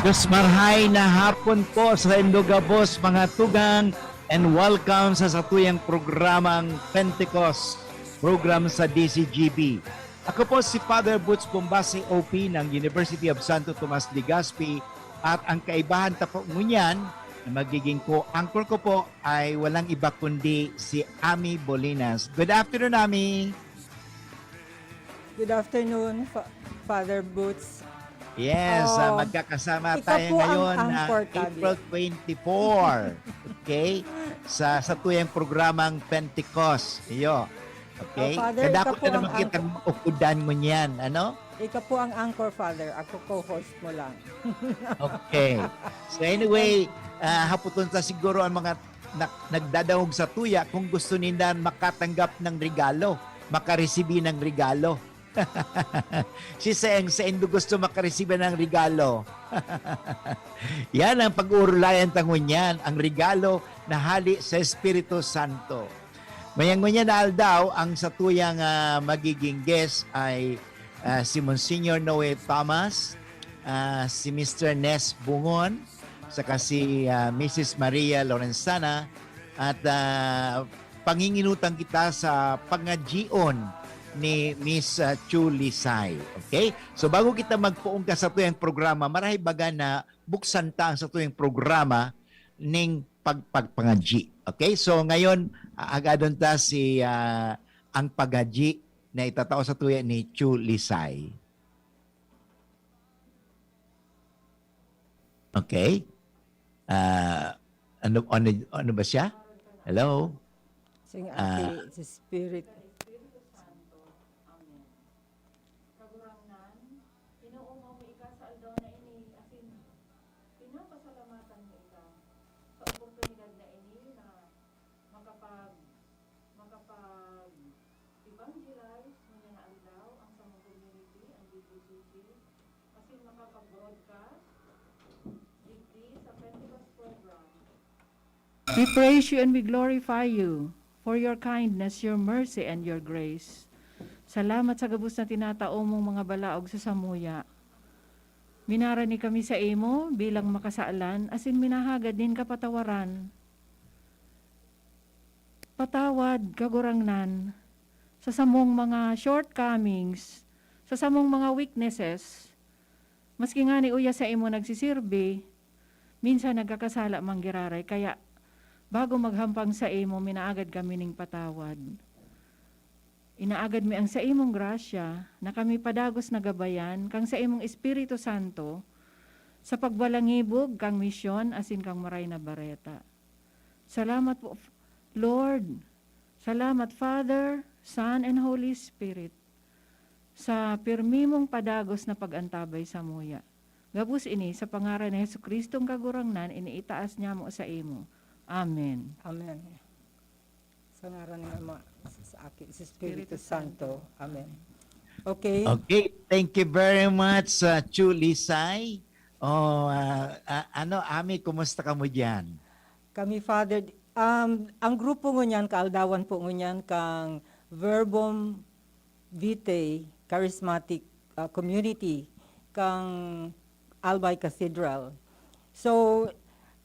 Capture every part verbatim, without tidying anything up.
Diyos marhay na hapon po sa indo gabos, mga tugang, and welcome sa satuyang programang Pentecost program sa D C G B. Ako po si Father Boots Bombase, O P ng University of Santo Tomas Legazpi, at ang kaibahan ta po ngunyan na magiging co-anchor ko po ay walang iba kundi si Ami Bolinas. Good afternoon, Ami! Good afternoon, Fa- Father Boots. Yes, ah, Um, magkakasama ikaw tayo po ang ngayon na anchor, Tabi. April twenty-four. Okay? Sa satuyang programang Pentecost. Iyo. Okay? Oh, Father, Kadako ikaw po na ang naman kitang ukudan mo niyan. Ano? Ikaw po ang anchor, Father. Ako co-host mo lang. Okay. So anyway, ah, haputon ta siguro ang mga na- nagdadangog sa tuya kung gusto ninda makatanggap ng regalo, makaresibi ng regalo. Si Seng, Seng gusto makaresibi ng regalo. Yan ang pag-uurulayan ta ngunyan, ang regalo na hali sa Espiritu Santo. Mayangunyan na aldaw, ang satuyang ah, magiging guest ay ah, si Monsignor Noe Thomas, ah, si Mister Nes Bungon, saka si ah, Missus Maria Lorenzana, at ah, panginginutan kita sa pangadyion ni Miss ah, Chu Lisay. Okay? So bago kita magpoon ka sa tuyang programa, marahay baga na buksan ta ang satuyang programa ning pagpagpangadyi. Okay? So ngayon, aagadon ta si ah, ang pagadyi na itatao sa tuya ni Chu Lisay. Okay? Ah, ano, ano, ano ba siya? Hello? Sing Ah. Ate, sa Spirit. Kagurangnan, inoomaw mi ika sa aldaw na ini, asin pinapasalamatan mi ika sa oportunidad na ini na makapag makapag-evangelize ngunyan na aldaw ang samong community, ang D P C C, asin makapag-broadcast digdi sa Pentecost program. We praise you and we glorify you for your kindness, your mercy, and your grace. Salamat sa gabos na tinatao mong mga balaog sa samuya. Minarani kami sa imo bilang makasalan, asin minahagad nin kapatawaran. Patawad, Kagurangnan, sa samong mga shortcomings, sa samong mga weaknesses. Maski ngani uya sa imo nagsisirbi, minsan nagkakasala man giraray, kaya bago maghampang sa imo, minaagad kami ning patawad. Inaagad mi ang saimong grasya na kami padagos na gabayan kang saimong Espiritu Santo sa pagbalangibog kang misyon asin kang Maray na Bareta. Salamat po, F- Lord. Salamat, Father, Son, and Holy Spirit, sa pirmi mong padagos na pag-antabay samuya. Gabos ini sa pangaran ni Jesu-Cristong Kagurangnan, ini itaas niamo sa imo. Amen. Amen. Sa ngaran ng Ama, sa Aki, sa Espiritu Santo. Amen. Okay. Okay, thank you very much, uh, Chu Lisay. Oh, ah, ah, ano, Ami, kumusta ka mo diyan? Kami, Father, um, ang grupo ngunyan, kaaldawan po ngunyan kang Verbum Vitae Charismatic ah, Community kang Albay Cathedral. So,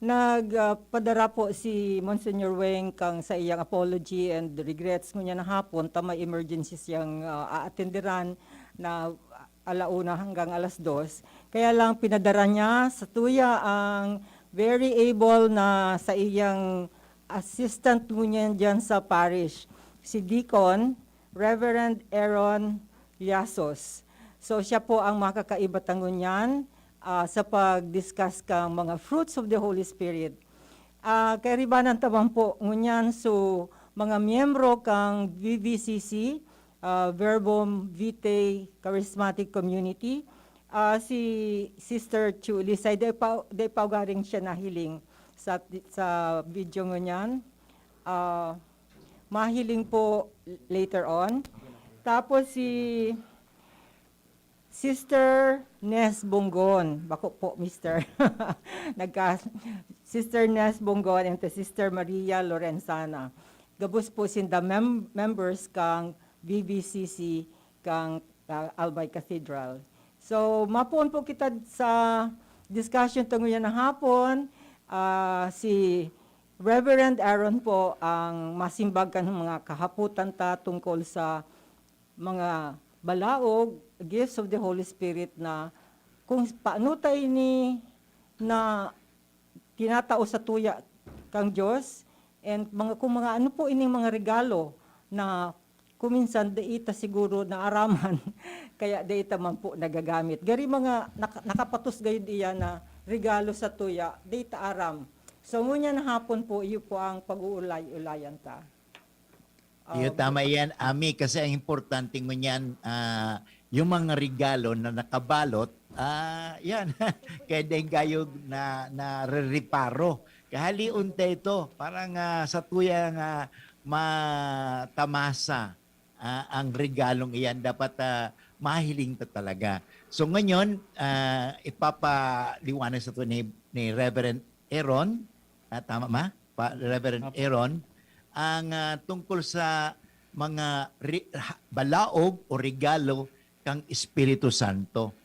nagpadara po si Monsignor Weng kang sa iyang apology and regrets ngunyan na hapon ta may emergency siyang ah, aatenderan na alauna hanggang alas dos. Kaya lang pinadara niya sa tuya ang very able na sa iyang assistant ngunyan dyan sa parish, si Deacon Reverend Aaron Llasos. So siya po ang makakaiba ta ngunyan ah, sa pag-discuss kang mga fruits of the Holy Spirit. Ah, kairibanan ta man po ngunyan, so mga miyembro kang V V C C, ah, Verbum Vitae Charismatic Community, ah, si Sister Chu Lisay, di pa, di pa ugaring siya nahiling sa, sa video ngunyan. Ah, mahiling po later on. Tapos si Sister Nes Bonggon, bako po, Mister. Nagka, Sister Nes Bonggon and Sister Maria Lorenzana. Gabos po sinda mem- members kang V V C C kang ah, Albay Cathedral. So, mapuon po kita sa discussion ta ngunyan na hapon, ah, si Reverend Aaron po ang masimbag kan mga kahapotan ta tungkol sa mga balaog, gifts of the Holy Spirit, na kung paano ta ini na tinatao sa tuya kang Diyos, and mga, kung mga ano po ining mga regalo na kuminsan dai ta siguro naaraman, kaya dai ta man po nagagamit. Gari mga naka-, nakapatos gayud iya na regalo sa tuya, dai ta aram. So, ngunyan na hapon po, iyo po ang pag-uulay-ulayan ta. Iyo, Um, tama yan, Ami, kasi ang importante ngunyan, ah, yung mga regalo na nakabalot, ah, yan, kaya dahil gayog na, na rereparo. Kahalion ta ito, parang ah, sa tuya nga matamasa ah, ang regalong iyan, dapat ah, mahiling ta talaga. So ngayon, ah, ipapaliwanag sa ito ni, ni Reverend Aaron, ah, tama ma? Pa, Reverend Apo. Aaron, ang ah, tungkol sa mga ri- ha- balaog o regalo kang Espiritu Santo.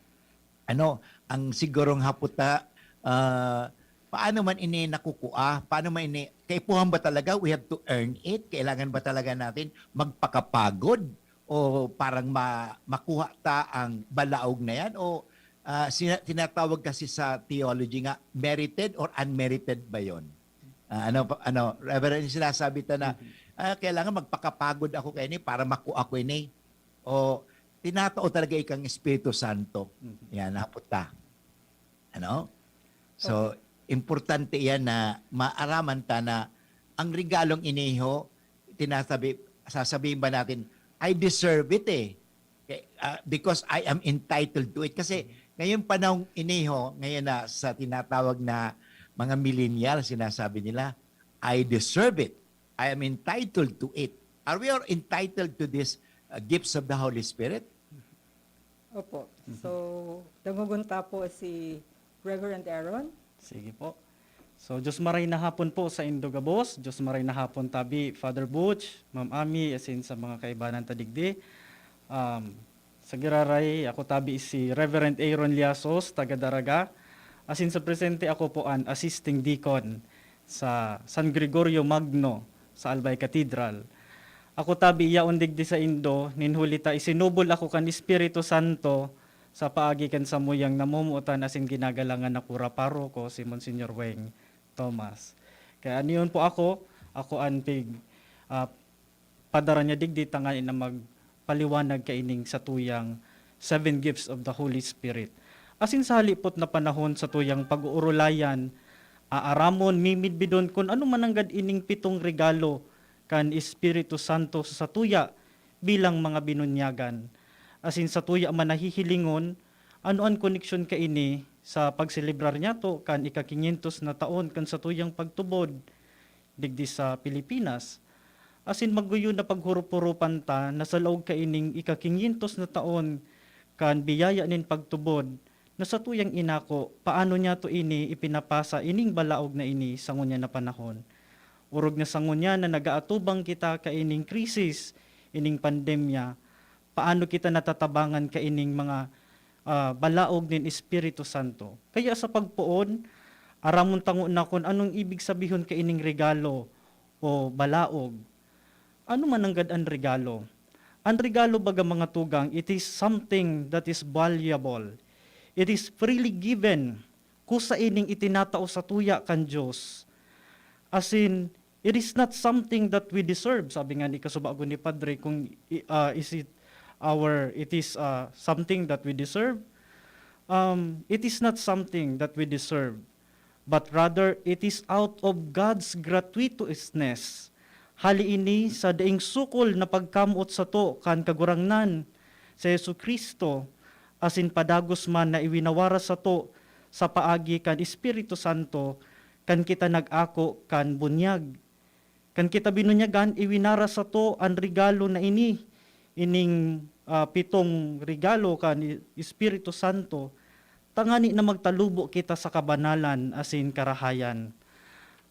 Ano, ang sigurong haputa, ah, paano man ini nakukua? Paano man ini, kaipuhan ba talaga? We have to earn it? Kailangan ba talaga natin magpakapagod? O parang ma- makuha ta ang balaog na yan? O ah, sina- tinatawag kasi sa theology nga, merited or unmerited ba yon? Ah, ano, pa- ano, Reverend, sinasabi ta na, ah, kailangan magpakapagod ako kaini para makuha ko ini. O tinatao talaga ikang Espiritu Santo. Mhm. Yan, hapot ta. Ano? So, importante yan na maaraman ta na ang regalong iniho, tinasabi, sasabihin ba natin, "I deserve it eh. Kaya, ah, because I am entitled to it." Kasi ngayong panahong iniho, ngayon na sa tinatawag na mga millennial, sinasabi nila, "I deserve it. I am entitled to it." Are we all entitled to this uh, gifts of the Holy Spirit? Opo. So, dangogon ta po si Reverend Aaron. Sige po. So, Diyos maray na hapon po sa indo gabos. Diyos maray na hapon tabi, Father Butch, Ma'am Ami, asin sa mga kaibanan ta digdi. Um, sa giraray, ako tabi si Reverend Aaron Liasos, taga Daraga. Asin sa presente, ako po an assisting deacon sa San Gregorio Magno sa Albay Cathedral. Ako tabi yaon digdi sa indo, nin huli ta isinubol ako kan Espiritu Santo sa paagi kan samuyang namomotan asin ginagalangan na kura paroko, si Monsignor Weng Thomas. Kaya ano yun po ako, ako an pig, ah, padara niya digdi tanganing na magpaliwanag kaining satuyang seven gifts of the Holy Spirit. Asin sa halipot na panahon satuyang pag-uurulayan, aaramon, mimidbidon kun ano mananggad ining pitong regalo kan Espiritu Santo sa satuya bilang mga binunyagan. Asin satuya man nahihilingon, ano an koneksyon kaini sa pagselebrar niyato kan ika-kinyentos na taon kan satuyang pagtubod digdi sa Pilipinas? Asin magguyo na paghurup-hurupan ta na sa laog kaining ika-kinyentos na taon kan biyaya nin pagtubod na satuyang inako, paano niyato ini ipinapasa ining balaog na ini sa ngunyan na panahon? Orog na sa ngunyan na nagaatubang kita kaining krisis, ining pandemya, paano kita natatabangan kaining mga, ah, balaog nin Espiritu Santo? Kaya sa pagpoon, aramon ta ngona kun anong ibig sabihon kaining regalo o balaog. Ano mananggad an regalo? An regalo, baga, mga tugang, it is something that is valuable. It is freely given. Kusa ining itinatao satuya kan Dios. Asin, it is not something that we deserve. Sabi nga ni kasubagon ni Padre, kung i- ah, is it our, it is ah, something that we deserve? Um, it is not something that we deserve, but rather it is out of God's gratuitousness. Hali ini sa daing sukol na pagkamoot sato kan Kagurangnan, si Jesu-Cristo, asin padagos man na iwinawaras sato sa paagi kan Espiritu Santo kan kita nag-ako kan bunyag. Kan kita binunyagan, iwinaras sato an regalo na ini, ining ah, pitong regalo kan Espiritu Santo, tangani na magtalubo kita sa kabanalan asin karahayan.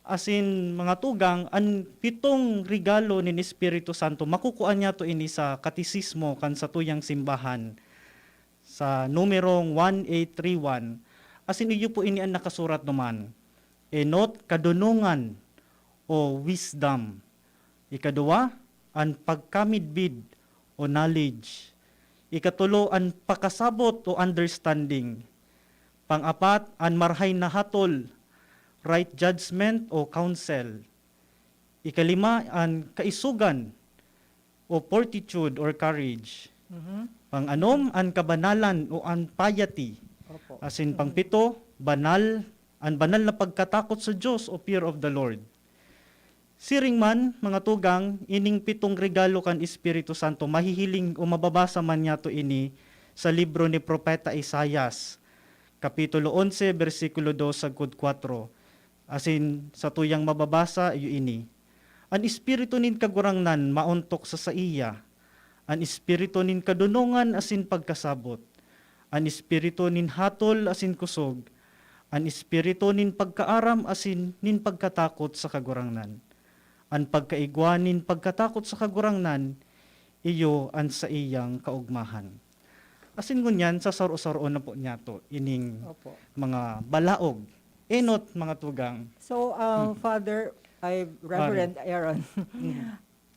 Asin, mga tugang, an pitong regalo nin Espiritu Santo, makukua niyato ini sa Katesismo kan satuyang simbahan, sa numerong one eight three one. Asin iyo po ini an nakasurat duman, enot, kadunongan o wisdom. Ikaduwa, an pagkamidbid o knowledge. Ikatulo, an pakasabot o understanding. Pang-apat, an marahay na hatol, right judgment o counsel. Ikalima, an kaisogan o fortitude or courage. Mhm. Pang-anom, an kabanalan o an piety. Opo. Asin pangpito, banal, an banal na pagkatakot sa Dios o fear of the Lord. Siring man, mga tugang, ining pitong regalo kan Espiritu Santo mahihiling o mababasa man niyato ini sa libro ni Propeta Isaias, Kapitulo onse, bersikulo dos sagkod kwatro. Asin satuyang mababasa iyo ini, "An Espiritu nin Kagurangnan maontok sa saiya, an Espiritu nin kadunongan asin pagkasabot, an Espiritu nin hatol asin kusog, an Espiritu nin pagkaaram asin nin pagkatakot sa Kagurangnan. An pagkaigwa nin pagkatakot sa Kagurangnan, iyo an saiyang kaogmahan." Asin ngunyan, sasaro-saroon na po niyato ining Opo. mga balaog, enot, mga tugang. So, um, Father, ay, Reverend Aaron,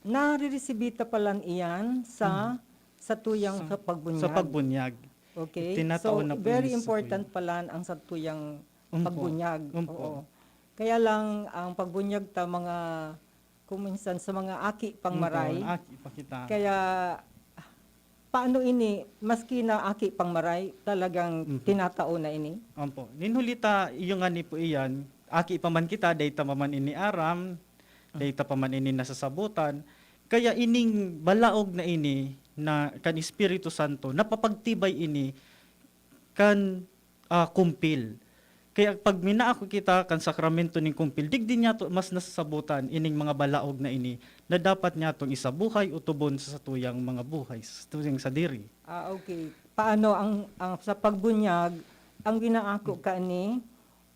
nariresibi ta palan iyan sa, Mhm. sa tuyang Sa, sa pagbunyag. sa pagbunyag. Okay. Tinatao So, na po very niya sa important pagbunyag. palan ang sa tuyang Umpo. pagbunyag. Umpo. Oo. Kaya lang, ang pagbunyag ta mga, kung minsan sa mga aki pang Umpo, maray. aki pa kita. Kaya, paano ini, maski na aki pang maray, talagang Mhm. tinatao na ini? Umpo. Nin huli ta, iyo ngani po iyan, aki pa man kita, dai ta pa man ini aram, dai ta pa man ini nasasabotan. Kaya ining balaog na ini na kan Espiritu Santo, napapagtibay ini kan, ah, kumpil. Kaya pag minaako kita kan sakramento nin kumpil, digdi niyato mas nasasabotan ining mga balaog na ini na dapat niyatong isabuhay o tubon sa satuyang mga buhay, sa satuyang sadiri. Ah, okay. Paano ang, ang sa pagbunyag, ang ginaako Mm. ka ni,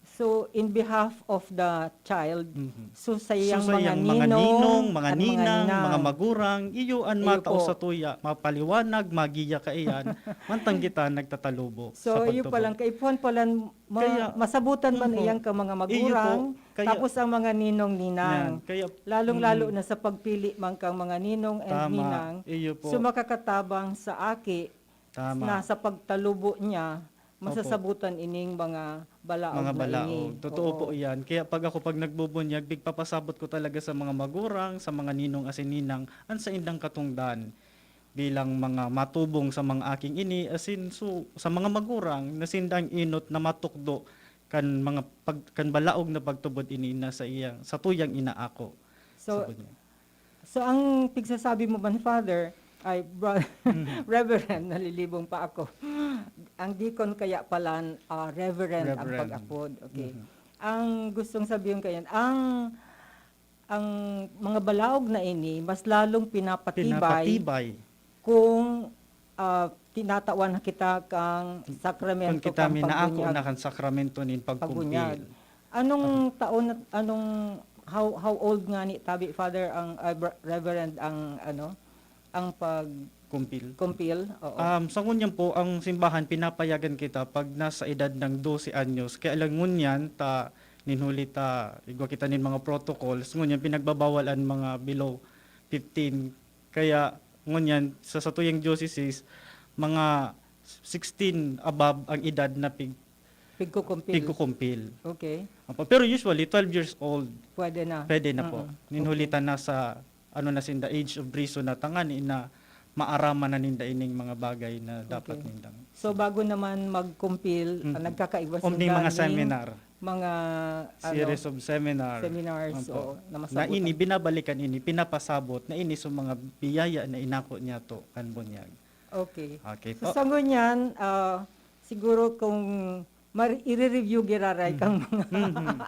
so, in behalf of the child, Mhm. so, sa So, iyang sa mga iyang mga ninong, ninong, mga at mga ninang, ninang. mga magurang, iyo an Iyo matao po. sa tuya, mapaliwanag, magiya kaiyan, mantang kita nagtatalubo sa So, iyo pagtubod. palang kaipuhan palan ma-, Kaya, masabutan man mhm. iyan ka mga Iyo po. magurang, Kaya, tapos ang mga ninong, ninang. yan. Kaya, Lalong-lalo mm. na sa pagpili man kang mga ninong and Tama. ninang, Iyo po. so, makakatabang sa aki Tama. na sa pagtalubo niya, Opo. masasabutan ining mga balaog Mga na balaog. ini. Totoo Oo. po iyan. Kaya pag ako, pag nagbubunyag, pigpapasabot ko talaga sa mga magurang, sa mga ninong asin ninang, an saindang katongdan bilang mga matubong sa mga aking ini, asin su-, sa mga magurang na sindang enot na matukdo kan mga pag-, kan balaog na pagtubod ini na sa iyang, sa tuyang inaako. So, Sabot niya. So, ang pigsasabi mo man, Father, ay, bro-, Mhm. Reverend, nalilibong pa ako. Ang deacon kaya palan, ah, Reverend ang Reverend. pag-apod. Okay. Mhm. Ang gustong sabihin ko yan, ang, ang mga balaog na ini, mas lalong pinapatibay Pinapatibay. kung, ah, tinatawan na kita kang sakramento Kung kita kang minaako pagbunyag. na kan sakramento nin Pagbunyag. pagkumpil. Anong Aha. taon at anong, how, how old nga ni tabi, Father, ang, ah, Br-, Reverend, ang, ano, ang pag-, Kumpil. kumpil? Oo. Um, sa ngunyan po, ang simbahan, pinapayagan kita pag nasa edad ng dose anyos. Kaya lang ngunyan, ta, nin huli ta, igwa kita nin mga protocols. Ngunyan, pinagbabawal ang mga below fifteen. Kaya, ngunyan, sa satuyang diocese, mga sixteen above ang edad na pig-, Pigkukumpil. pigkukumpil. Okay. Opo, pero usually, twelve years old, Pwede na. pwede na po. Mm-mm. Nin huli Okay. ta nasa, ano na sinda, age of reason na tangani na maaraman na ninda ining mga bagay na dapat Okay. nindang So, bago naman magkumpil, Mm-mm. ah, nagkakaiba Om, may sinda mga ning seminar. mga, ano, Series of seminar. seminars, Opo. oo, na Na masagot ini, ang binabalikan ini, pinapasabot na ini sa mga biyaya na inako niyato kan bunyag. Okay. Okay So, po. sa ngunyan, ah, siguro kung mar-, i-re-review giraray Mhm. kang mga Mhm.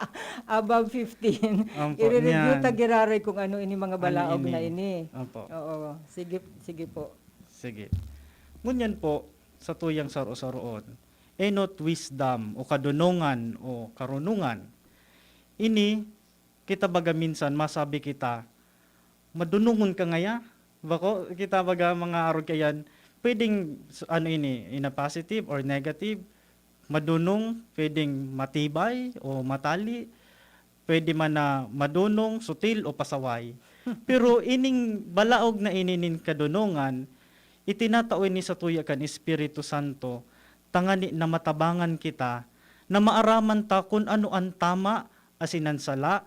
above fifteen, Opo, i-re-review niyan. ta giraray kung ano ini mga Ano balaog na ini? ini. Opo. Oo. Sige, sige po. Sige. Ngunyan po, sa tuyang saro-saroon, enot wisdom o kadunongan o karunungan. Ini, kita baga minsan masabi kita, "Madunongon ka ngaya?" Bako, kita baga mga arog kayan, pwedeng, s-, ano ini, in a positive or negative, madunong, pwedeng matibay o matali, pwede man na madunong, sutil o pasaway. Pero ining balaog na ini nin kadunongan, itinatao ini sa tuya kan Espiritu Santo, tangani na matabangan kita, na maaraman ta kun ano an tama asin an sala,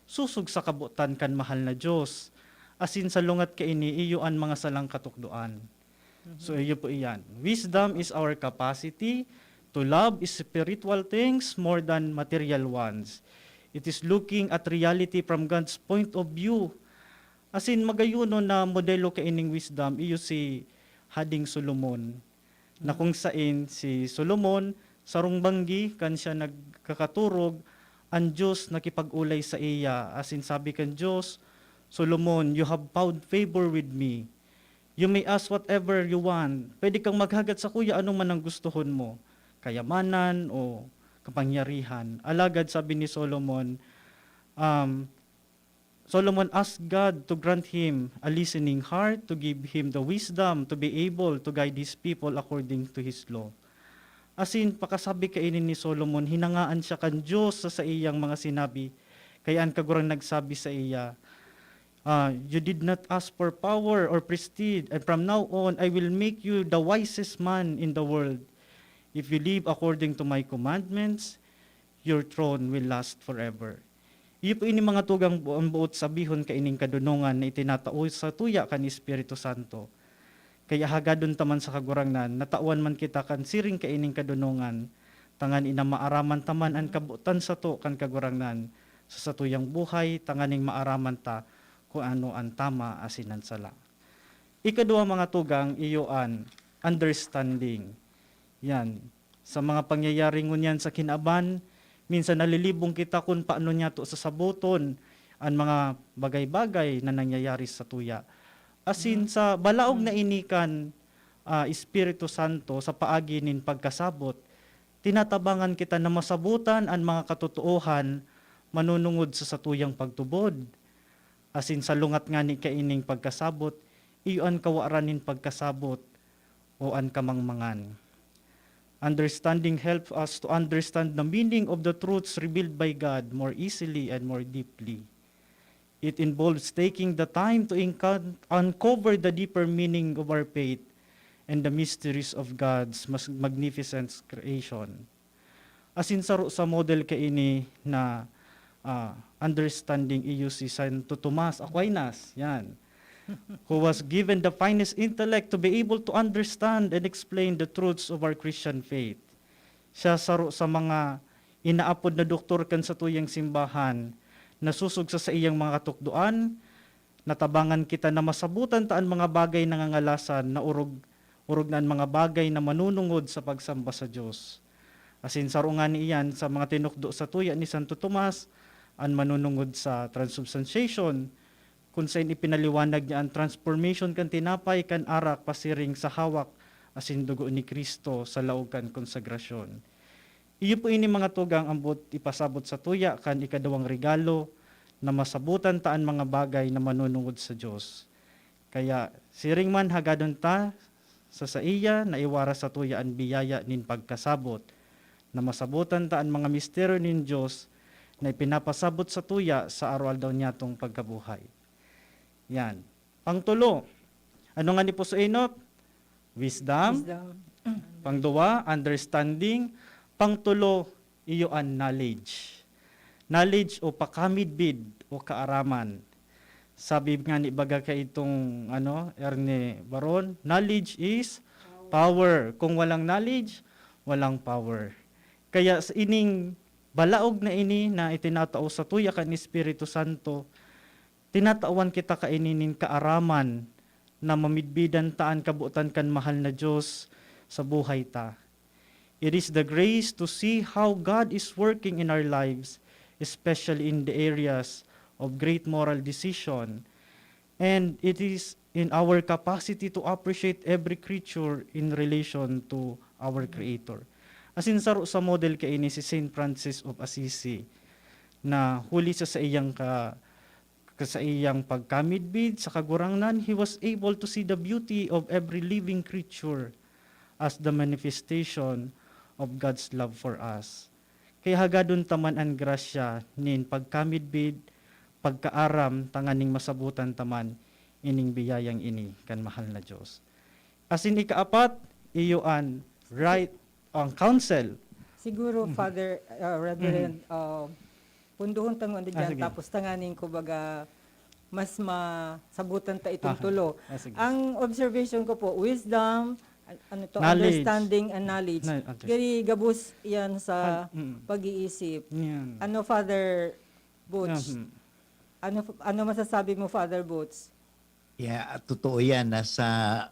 sosog sa kabotan kan mahal na Dios. Asin sa lungat kaini, iyo an mga salang katukdoan. So, iyo po iyan. Wisdom is our capacity to love spiritual things more than material ones. It is looking at reality from God's point of view. Asin, magayonon na modelo kaining wisdom, iyo si Hading Solomon, na kung sain si Solomon, sarong banggi, kan siya nagkakaturog, an Dios nakipag-olay saiya, asin sabi kan Dios, "Solomon, you have found favor with me. You may ask whatever you want. Pwede kang maghagad sakuya ano man ang gustohon mo, kayamanan o kapangyarihan." Alagad sabi ni Solomon, um, Solomon asked God to grant him a listening heart, to give him the wisdom to be able to guide his people according to his law. Asin, pakasabi kaini ni Solomon, hinangaan siya kan Dios sa saiyang mga sinabi. Kaya an Kagurang nagsabi saiya, ah, "You did not ask for power or prestige, and from now on, I will make you the wisest man in the world. If you live according to my commandments, your throne will last forever." Iyo po ini mga tugang bu-, ang boot sabihon kaining kadunongan na itinatao sa tuya kan Espiritu Santo. Kaya hagadon ta man sa Kagurangnan, na tawan man kita kan siring kaining kadunongan, tanganing maaraman ta man an kabotan sato kan Kagurangnan sa satuyang buhay, tanganing maaraman ta kun ano an tama asin an sala. Ikaduwa, mga tugang, iyo an understanding. Yan. Sa mga pangyayari ngunyan sa kinaban, minsan nalilibong kita kun paano niyato sasaboton an mga bagay-bagay na nangyayari sa tuya. Asin, sa balaog na ini kan, ah, Espiritu Santo sa paagi nin pagkasabot, tinatabangan kita na masabotan an mga katotoohan manunungod sa satuyang pagtubod. Asin salungat ngani kaining pagkasabot, iyo an kawaran nin pagkasabot o an kamangmangan. Understanding helps us to understand the meaning of the truths revealed by God more easily and more deeply. It involves taking the time to inca-, uncover the deeper meaning of our faith and the mysteries of God's mas-, magnificent creation. Asin saro sa model kaini na, ah, understanding iyo si Santo Tomas Aquinas, yan, who was given the finest intellect to be able to understand and explain the truths of our Christian faith. Siya saro sa mga inaapod na doktor kan satuyang simbahan, na sosog sa saiyang mga katukdoan, natabangan kita na masabotan ta an mga bagay na ngangalasan na orog, orog na an mga bagay na manunungod sa pagsamba sa Dios. Asin saro ngani iyan sa mga tinukdo sa tuya ni Santo Tomas, an manunungod sa transubstantiation, kun saen ipinaliwanag niya an transformation kan tinapay kan arak pasiring sa hawak asin dugo ni Cristo sa laog kan konsagrasyon. Iyo po ini, mga tugang, an boot ipasabot sa tuya kan ikaduwang regalo, na masabotan ta an mga bagay na manunungod sa Dios. Kaya, siring man, hagadon ta sa saiya na iwara sa tuya an biyaya nin pagkasabot, na masabotan ta an mga misteryo nin Dios na ipinapasabot sa tuya sa araw-aldaw niyatong pagkabuhay. Yan. Pangtulo, ano ngani po sa enot? Wisdom. Wisdom. Pangduwa, understanding. Pangtulo, iyo an knowledge. Knowledge o pakamidbid o kaaraman. Sabi nga ni baga kaitong, ano, Erne Baron, "Knowledge is power. Kung walang knowledge, walang power." Kaya sa ining balaog na ini na itinatao sa tuya kan Espiritu Santo, tinatawan kita kaini nin kaaraman na mamidbidan ta an kabotan kan mahal na Dios sa buhay ta. It is the grace to see how God is working in our lives, especially in the areas of great moral decision. And it is in our capacity to appreciate every creature in relation to our Creator. Asin saro sa model kaini si Saint Francis of Assisi, na huli sa saiyang ka-, ka-, saiyang pagkamidbid sa Kagurangnan, he was able to see the beauty of every living creature as the manifestation of God's love for us. Kaya hagadon ta man an grasya nin pagkamidbid, pagkaaram, tanganing masabotan ta man ining biyayang ini kan mahal na Dios. Asin ikaapat, iyo an right, ang counsel. Siguro, Mhm. Father, uh, Reverend, uh, punduhon ta ngunyan Ah, sige. tapos tanganing, kumbaga, mas masabutan ta itong Ah, tulo. ah, sige. Ang observation ko po, wisdom, an- ano to, Knowledge. understanding and knowledge. Na- okay. Gari gabos yan sa Pag- mm. pag-iisip. Yan. Ano, Father Butch? Mhm. Ano ano masasabi mo, Father Butch? Yeah, totoo yan. Nasa,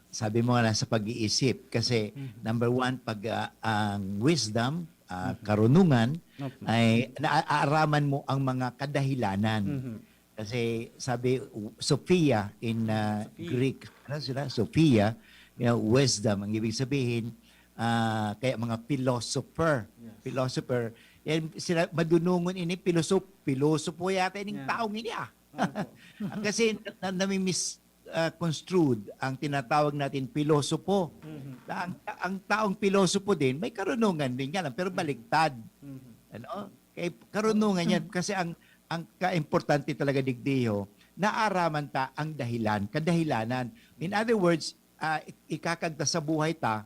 sabi mo nga, nasa pag-iisip. Kasi, Mhm. number one, pag ah, ang wisdom, ah, Mhm. karunungan, Opo. ay naaaraman mo ang mga kadahilanan. Mhm. Kasi sabi, Sophia in ah, Sophia. Greek, ano sila? Sophia, you know, wisdom. Ang ibig sabihin, ah, kaya mga philosopher. Yes. Philosopher. Yan, sila, madunungon ini, pilosopo. Pilosopo yata ining Yeah. taong ini ah. Opo. Kasi na, na, nami-mis- ah, construed ang tinatawag natin pilosopo. Mhm. Na ang, ang taong pilosopo din, may karunungan din nga lang, pero baliktad. Mhm. Ano? Kaya karunungan yan, kasi ang, ang kaimportante talaga digdiho, naaraman ta ang dahilan, kadahilanan. In other words, ah, ik- ikakagta sa buhay ta,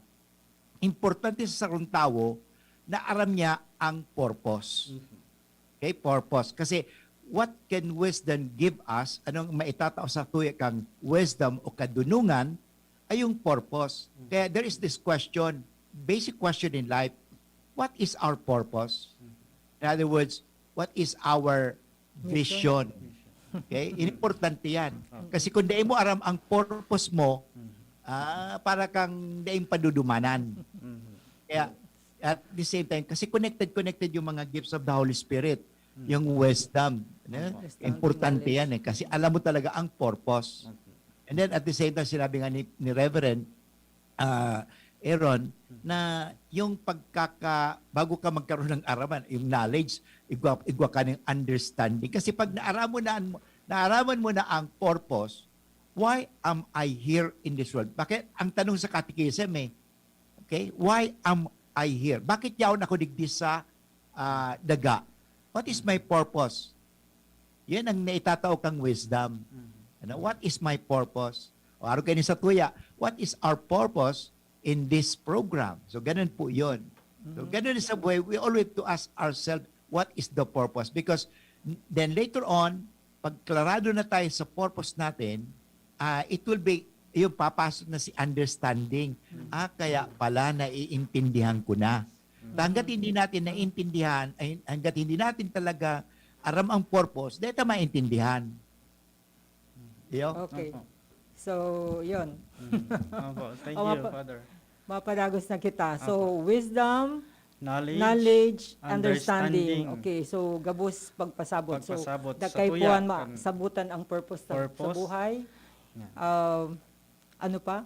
importante sa sarong tawo na aram niya ang purpose. Mhm. Okay, purpose. Kasi what can wisdom give us? Anong maitatao sa tuya kang wisdom o kadunungan ay yung purpose. Kaya there is this question, basic question in life, what is our purpose? In other words, what is our vision? Okay? Importante yan. Kasi kung dai mo aram ang purpose mo, ah, para kang daing padudumanan. Mhm. Kaya, at the same time, kasi connected, connected yung mga gifts of the Holy Spirit, yung wisdom. No? Understanding, Importante knowledge. Yan eh, kasi alam mo talaga ang purpose. Okay. And then at the same time, sinabi nga ni, ni Reverend ah, Aaron, na yung pagkaka, bago ka magkaroon ng araman, yung knowledge, igwa, igwa ka ng understanding. Kasi pag naaraman mo na, naaraman mo na ang purpose, why am I here in this world? Bakit? Ang tanong sa catechism eh, okay, why am I here? Bakit yaon ako digdi sa ah, daga? What is my purpose? Yan ang naitatao kang wisdom. Ano, what is my purpose? O araw kayo sa tuya, what is our purpose in this program? So, ganun po yun. So, ganun sa buhay, we always have to ask ourselves, what is the purpose? Because n- then later on, pag klarado na tayo sa purpose natin, ah, it will be, yung papasok na si understanding. Ah, kaya pala naiintindihan ko na. Hanggat hindi natin naintindihan, ay, hanggat hindi natin talaga aram ang purpose, di ta maintindihan. Yo? Okay. Opo. So, yun. Mhm. Opo. Thank O, you, mapa- Father. Mapadagos na kita. So, Opo. wisdom, Knowledge, knowledge, understanding. understanding. Okay, so gabos pagpasabot. Pagpasabot So, sa dakay tuya puan ma, kan sabutan ang purpose sa, sa purpose. buhay. Yan. Um, ano pa?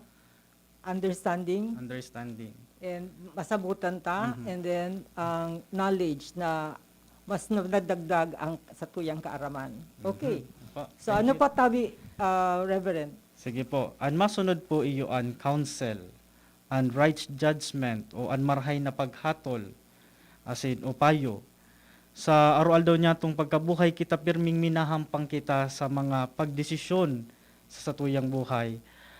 Understanding. Understanding. And masabutan ta. Mhm. And then, ang knowledge na mas nadagdag ang sa tuyang kaaraman. Okay. Mhm. Opo. So, Thank ano you. pa tabi, ah, Reverend? Sige po. An masunod po iyo an counsel, an right judgment, o an marahay na paghatol, asin o payo. Sa aroaldaw niyatong pagkabuhay, kita pirming minahampang kita sa mga pagdesisyon sa satuyang buhay.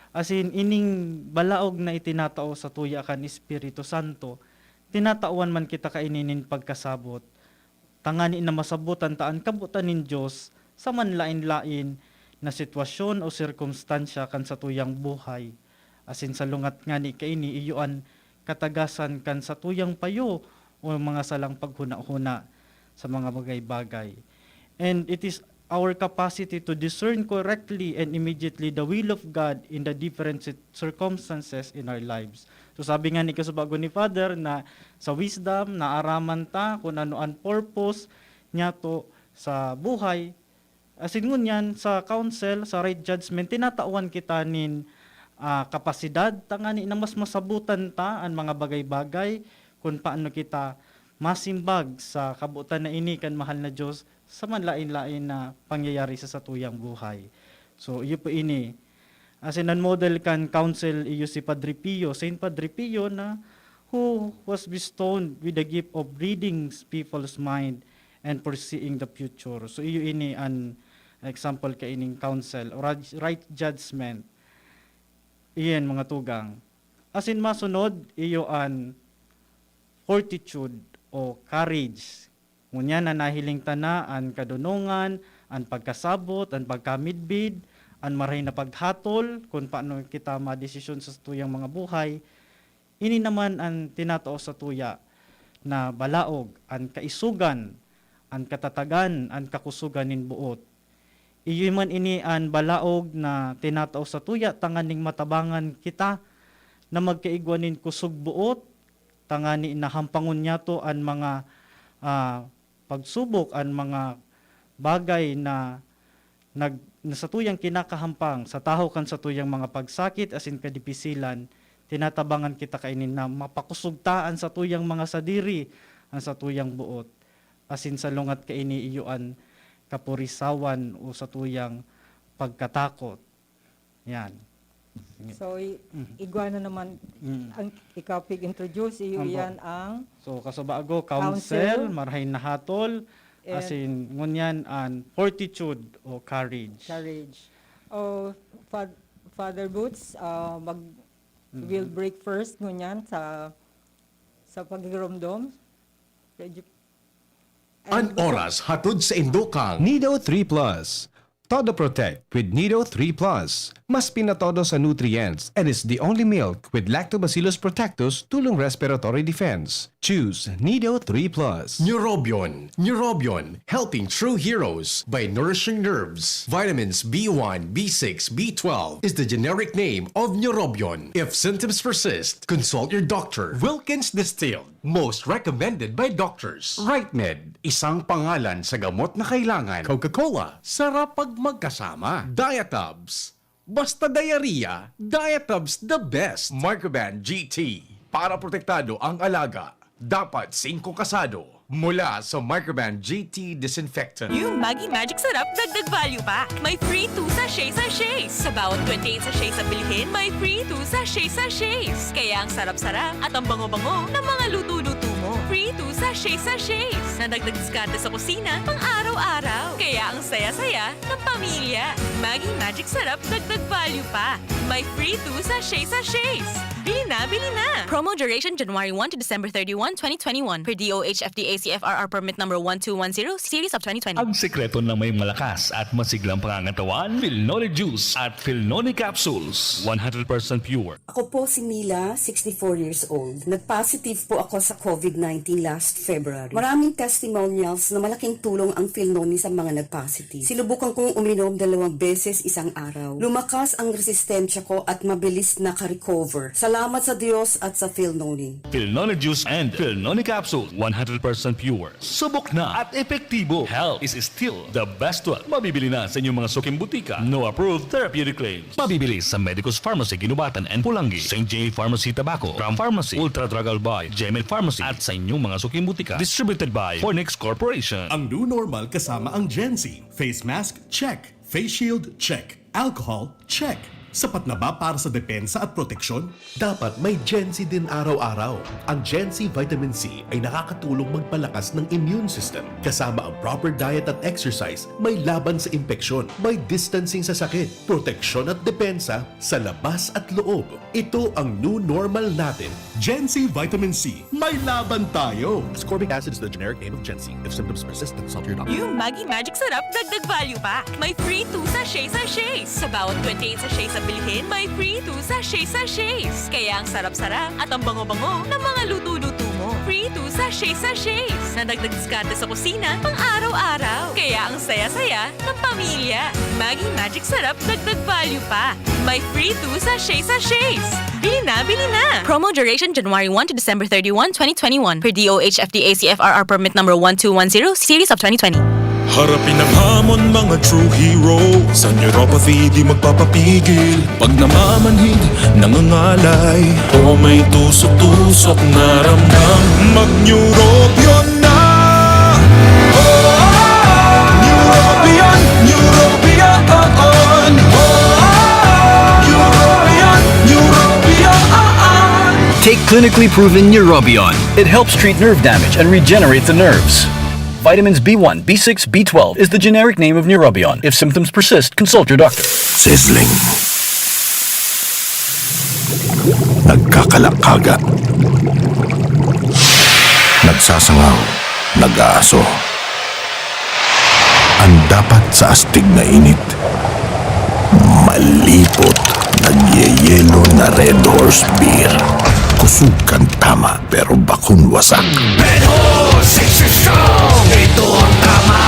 Asin ining balaog na itinatao sa tuya kan Espiritu Santo, tinatawan man kita kaini nin pagkasabot, tangani na masabotan ta an kabotan nin Dios sa manlaen-laen na sitwasyon o sirkumstansya kan satuyang buhay. Asin salungat ngani kaini, iyo an katagasan kan satuyang payo o mga salang paghuna-huna sa mga bagay-bagay. And it is our capacity to discern correctly and immediately the will of God in the different cir- circumstances in our lives. So sabi nga ni kasubago ni Father na sa wisdom, naaraman ta kung ano an purpose niyato sa buhay. Asin ngunyan, sa counsel, sa right judgment, tinatawan kita nin ah, kapasidad tangani na mas masabutan ta an mga bagay-bagay kun paano kita masimbag sa kabotan na ini kan mahal na Dios sa manlaen-laen na pangyayari sa satuyang buhay. So, iyo po ini. Asin an model kan counsel iyo si Padre Pio, Saint Padre Pio, na who was bestowed with the gift of reading people's mind and foreseeing the future. So, iyo ini an example kaining counsel, right, right judgment. Iyan, mga tugang. Asin masunod, iyo an fortitude o courage. Ngunyan na nahiling ta na an kadonongan, an pagkasabot, an pagkamidbid, an marahay na paghatol kun paano kita madesisyon sa satuyang mga buhay, ini naman an tinatao satuya na balaog, an kaisogan, an katatagan, an kakusogan nin boot. Iyo man ini an balaog na tinatao satuya tanganing matabangan kita na magkaigwa nin kusog boot, tangani na hampangon niyato an mga, ah, pagsubok, an mga bagay na nag-, na satuyang kinakahampang sa tahaw kan satuyang mga pagsakit asin kadipisilan, tinatabangan kita kaini na mapakusog ta an satuyang mga sadiri, an satuyang boot, asin salungat kaini iyo an kapurisawan o satuyang pagkatakot. Yan. So, i- Mhm. igwa na naman Mm. ang ikaw pig-introduce, iyo Ambo. Iyan ang So, kasubago, counsel, Counsel. Marahay na Hatol, And- asin ngunyan an fortitude o courage. Courage. O, Fa- Father Boots, ah, mag Mhm. will break first ngunyan sa sa paghiromdom. Medyo- An oras hatod sa indukang Nido three Plus. Todo Protect with Nido three Plus. Mas pinatodo sa nutrients and is the only milk with Lactobacillus protectus tulong respiratory defense. Choose Nido three Plus. Neurobion. Neurobion, helping true heroes by nourishing nerves. Vitamins B one, B six, B twelve is the generic name of Neurobion. If symptoms persist, consult your doctor. Wilkins Distilled, most recommended by doctors. Right Med, isang pangalan sa gamot na kailangan. Coca-Cola, sarap pag magkasama. Diatabs, basta diarrhea, Diatabs the best. Microban G T, para protektado ang alaga. Dapat singko kasado. Mula sa Microban G T Disinfectant. Yung Maggi Magic Sarap, dagdag value pa. May free two sachet sachets. Sa bawat twenty-eight sachets na bilhin, may free two sachet sachets. Kaya ang sarap-sarap at ang bango-bango ng mga luto-luto mo. Free two sachet sachets. Nadagdag diskarte sa kusina, pang araw-araw. Kaya ang saya-saya ng pamilya. Maggi Magic Sarap, dagdag value pa. May free two sachet sachets. Bili na, bili na! Promo duration January one to December thirty-one, twenty twenty-one. Per D O H F D A C F R R permit number one two one zero, series of twenty twenty. Ang sekreto ng may malakas at masiglang pangangatawan, Filnoni Juice at Filnoni Capsules. One hundred percent pure. Ako po si Mila, sixty-four years old. Nag-positive po ako sa COVID nineteen last February. Maraming testimonials na malaking tulong ang Filnoni sa mga nag-positive. Sinubukan kong uminom dalawang beses isang araw. Lumakas ang resistensya ko at mabilis naka-recover. Salamat sa Diyos at sa Filnoni. Filnoni Juice and Filnoni Capsule, one hundred percent pure. Subok na at epektibo. Health is still the best wealth. Mabibili na sa inyong mga suking butika. No approved therapeutic claims. Mabibili sa Medicus Pharmacy, Guinobatan and Polangui, Saint J Pharmacy, Tabaco, Ram Pharmacy, Ultra Drug Albay, Gemed Pharmacy, at sa inyong mga suking butika. Distributed by Fornix Corporation. Ang new normal kasama ang Gen Z. Face mask, check. Face shield, check. Alcohol, check. Sapat na ba para sa depensa at proteksyon? Dapat may Gen Z din araw-araw. Ang Gen Z Vitamin C ay nakakatulong magpalakas ng immune system, kasama ang proper diet at exercise, may laban sa impeksyon, may distancing sa sakit, proteksyon at depensa sa labas at loob. Ito ang new normal natin. Gen Z Vitamin C, may laban tayo! Ascorbic acid is the generic name of Gen Z. If symptoms persist, consult your doctor. Yung Maggi Magic Sarap, dagdag value pa. May free two sachet sachets. Sa bawat twenty-eight sachets na bilhin, may free two sachet sachets. Kaya ang sarap-sarap at ang bango-bango ng mga luto-luto mo. Free two sachet sachets. Nadagdag diskarte sa kusina, pang araw-araw. Kaya ang saya-saya ng pamilya. Maggi Magic Sarap, dagdag value pa. May free two sachet sachets. Bili na, bili na! Promo duration January one to December thirty-one, twenty twenty-one. Per D O H F D A C F R R permit number one two one zero, series of twenty twenty. Harapin ang hamon, mga true hero. Sa neuropathy, di magpapapigil. Pag namamanhid, nangangalay, o may tusok-tusok na ramdam, mag-Neurobion na! Neurobion, Neurobion, Neurobion. Take Clinically proven Neurobion. It helps treat nerve damage and regenerate the nerves. Vitamins B one, B six, B twelve is the generic name of Neurobion. If symptoms persist, consult your doctor. Sizzling. Nagkakalakaga. Nagsasangaw. Nag-aaso. Ang dapat sa astig na init, malipot, nagyeyelo na Red Horse Beer. Kusog kan tama, pero bakong wasak. Red Horse, six strong, ito ang tama.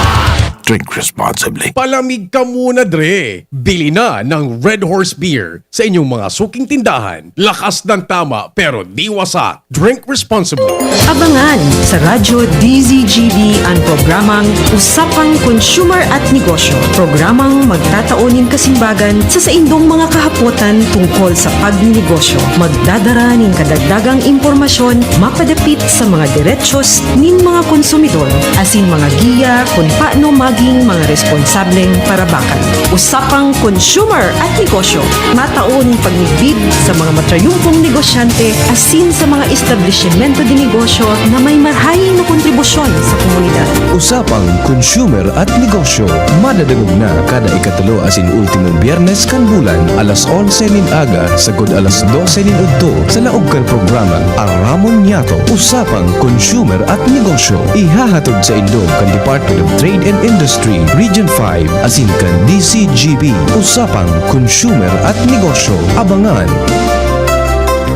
Drink responsibly. Palamig ka muna, Dre! Bili na ng Red Horse Beer sa inyong mga suking tindahan. Lakas ng tama pero di wasak. Drink responsibly. Abangan sa Radyo D Z G B an programang Usapang Consumer at Negosyo, programang magtatao nin kasimbagan sa saindong mga kahapotan tungkol sa pagninegosyo, magdadara nin kadagdagang impormasyon mapadapit sa mga derechos nin mga konsumidor asin mga giya kun paano maging mga responsableng parabakan. Usapang Consumer at Negosyo, matao nin pagmidbid sa mga matrayumpong negosyante asin sa mga establisimento de negosyo na may marahay na kontribusyon sa komunidad. Usapang Consumer at Negosyo, madadangog na kada ikatulo asin ultimong Biyernes kan bulan, alas onse nin aga sagkod alas dose nin udto, sa laog kan programang Aramon Niyato, Usapang Consumer at Negosyo. Ihahatod saindo kan Department of Trade and Industry, Region five, asin kan D C G B, Usapang Consumer at Negosyo. Abangan!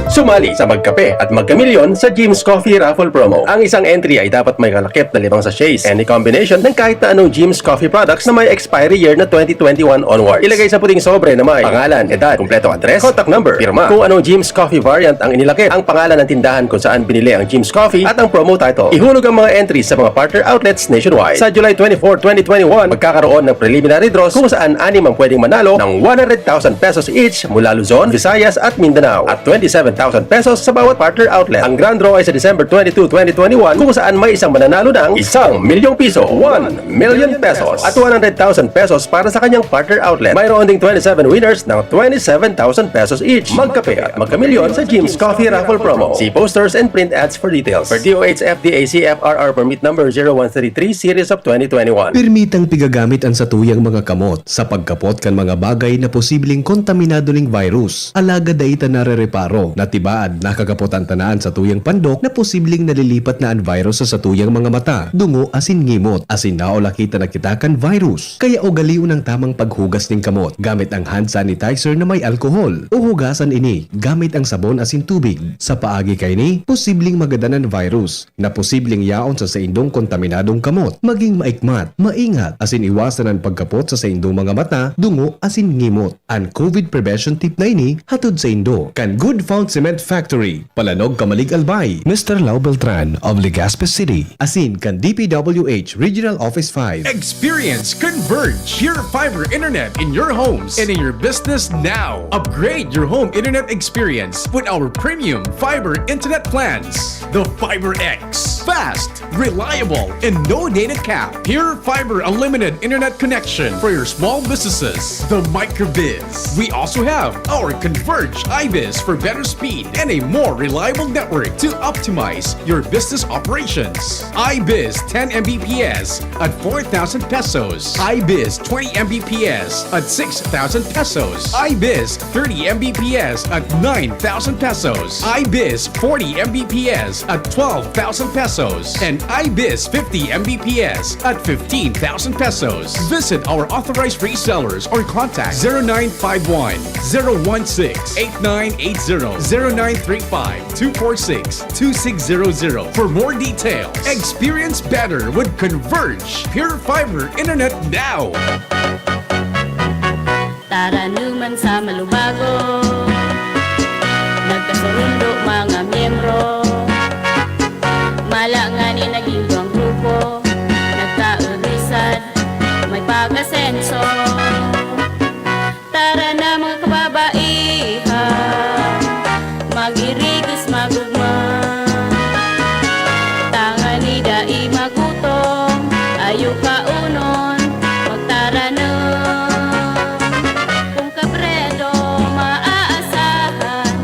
Sumali sa Magkape at Magkamilyon sa Jim's Coffee Raffle Promo. Ang isang entry ay dapat may kalakip na limang sachets, any combination ng kahit na anong Jim's Coffee products na may expiry year na twenty twenty-one onward. Ilagay sa puting sobre na may pangalan, edad, kumpletong address, contact number, pirma. Kung anong Jim's Coffee variant ang inilakip, ang pangalan ng tindahan kung saan binili ang Jim's Coffee at ang promo title. Ihulog ang mga entries sa mga partner outlets nationwide. Sa July twenty-four, twenty twenty-one, magkakaroon ng preliminary draws kung saan anim ang pwedeng manalo ng one hundred thousand pesos each mula Luzon, Visayas at Mindanao at twenty-seven thousand pesos sa bawat partner outlet. Ang grand draw ay sa December twenty-two, twenty twenty-one kung saan may isang mananalo ng isang milyong piso, one million pesos, at one hundred thousand pesos para sa kanyang partner outlet. Mayroon ding twenty-seven winners ng twenty-seven thousand pesos each. Magkape at magkamilyon sa Jim's Coffee Raffle Promo. See posters and print ads for details. Per D O H F D A C F R R Permit Number zero one three three Series of twenty twenty-one. Permitang pigagamit an satuyang mga kamot sa pagkapot kan mga bagay na posibleng kontaminado ning virus. Alagad dai ta narereparo na tibaad nakakapot an tanaan satuyang pandok na posibleng nalilipat na an virus sa satuyang mga mata, dungo asin ngimot, asin naulaki ta na kita kan virus. Kaya ugalion an tamang paghugas nin kamot gamit ang hand sanitizer na may alkohol, o hugasan ini gamit ang sabon asin tubig. Sa paagi kaini, posibleng magadan an virus na posibleng yaon sa saindong kontaminadong kamot. Maging maikmat, maingat, asin iwasan an pagkapot sa saindong mga mata, dungo, asin ngimot. An COVID prevention tip na ini hatod saindo kan Good Found Cement Factory, Palanog, Camalig, Albay, Mister Lau Beltran of Legazpi City, asin kan D P W H Regional Office five. Experience Converge Pure Fiber Internet in your homes and in your business now. Upgrade your home internet experience with our premium fiber internet plans. The Fiber X. Fast, reliable, and no data cap. Pure Fiber Unlimited Internet Connection for your small businesses. The Microbiz. We also have our Converge iBiz for better speed and a more reliable network to optimize your business operations. iBiz ten M B P S at four thousand pesos. iBiz twenty M B P S at six thousand pesos. iBiz thirty M B P S at nine thousand pesos. iBiz forty M B P S at twelve thousand pesos. And iBiz fifty M B P S at fifteen thousand pesos. Visit our authorized resellers or contact zero nine five one, zero one six, eight nine eight zero, zero nine three five, two four six, two six zero zero for more details. Experience better with Converge Pure Fiber Internet now. Taranuman sa malubago, nagkasurundo mga miyembro. Mala ngani naging duwang grupo, nagkaurisan, may pag-asenso. Tara na mga kababaihan, mag-irigis, mag-ugma. Tangani dai magutom, ayo kaunon, magtaranom. Kung kabredo maaasahan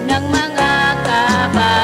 ng mga kaba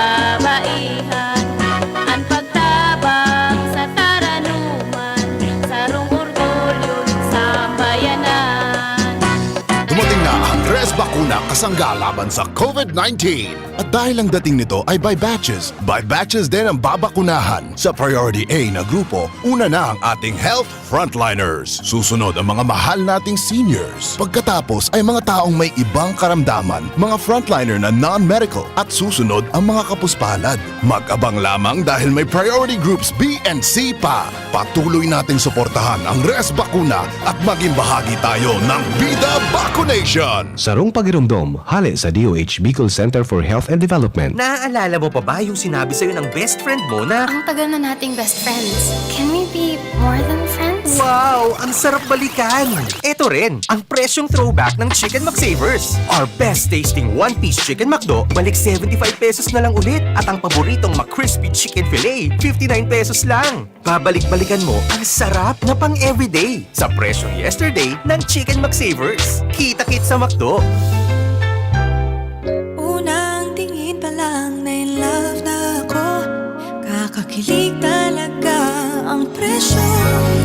na kasangga laban sa COVID nineteen. At dahil ang dating nito ay by batches, by batches din ang babakunahan. Sa Priority A na grupo, una na ang ating health frontliners. Susunod ang mga mahal nating seniors. Pagkatapos ay mga taong may ibang karamdaman, mga frontliner na non-medical, at susunod ang mga kapuspalad. Mag-abang lamang dahil may priority groups B and C pa. Patuloy nating suportahan ang Res Bakuna at maging bahagi tayo ng Bida Vacunation. Sarong pagiromdom, hale sa D O H Bicol Center for Health and Development. Naaalala mo pa ba yung sinabi sa'yo ng best friend mo na, "Ang tagal na nating best friends. Can we be more than friends?" Wow! Ang sarap balikan! Eto rin, ang presyong throwback ng Chicken McSavers. Our best tasting one-piece Chicken McDo, balik seventy-five pesos na lang ulit. At ang paboritong McCrispy Chicken Fillet, fifty-nine pesos lang. Babalik-balikan mo ang sarap na pang-everyday sa presyong yesterday ng Chicken McSavers. Kita-kit sa McDo! Unang tingin pa lang na in love na ako. Kakakilig talaga ang presyo.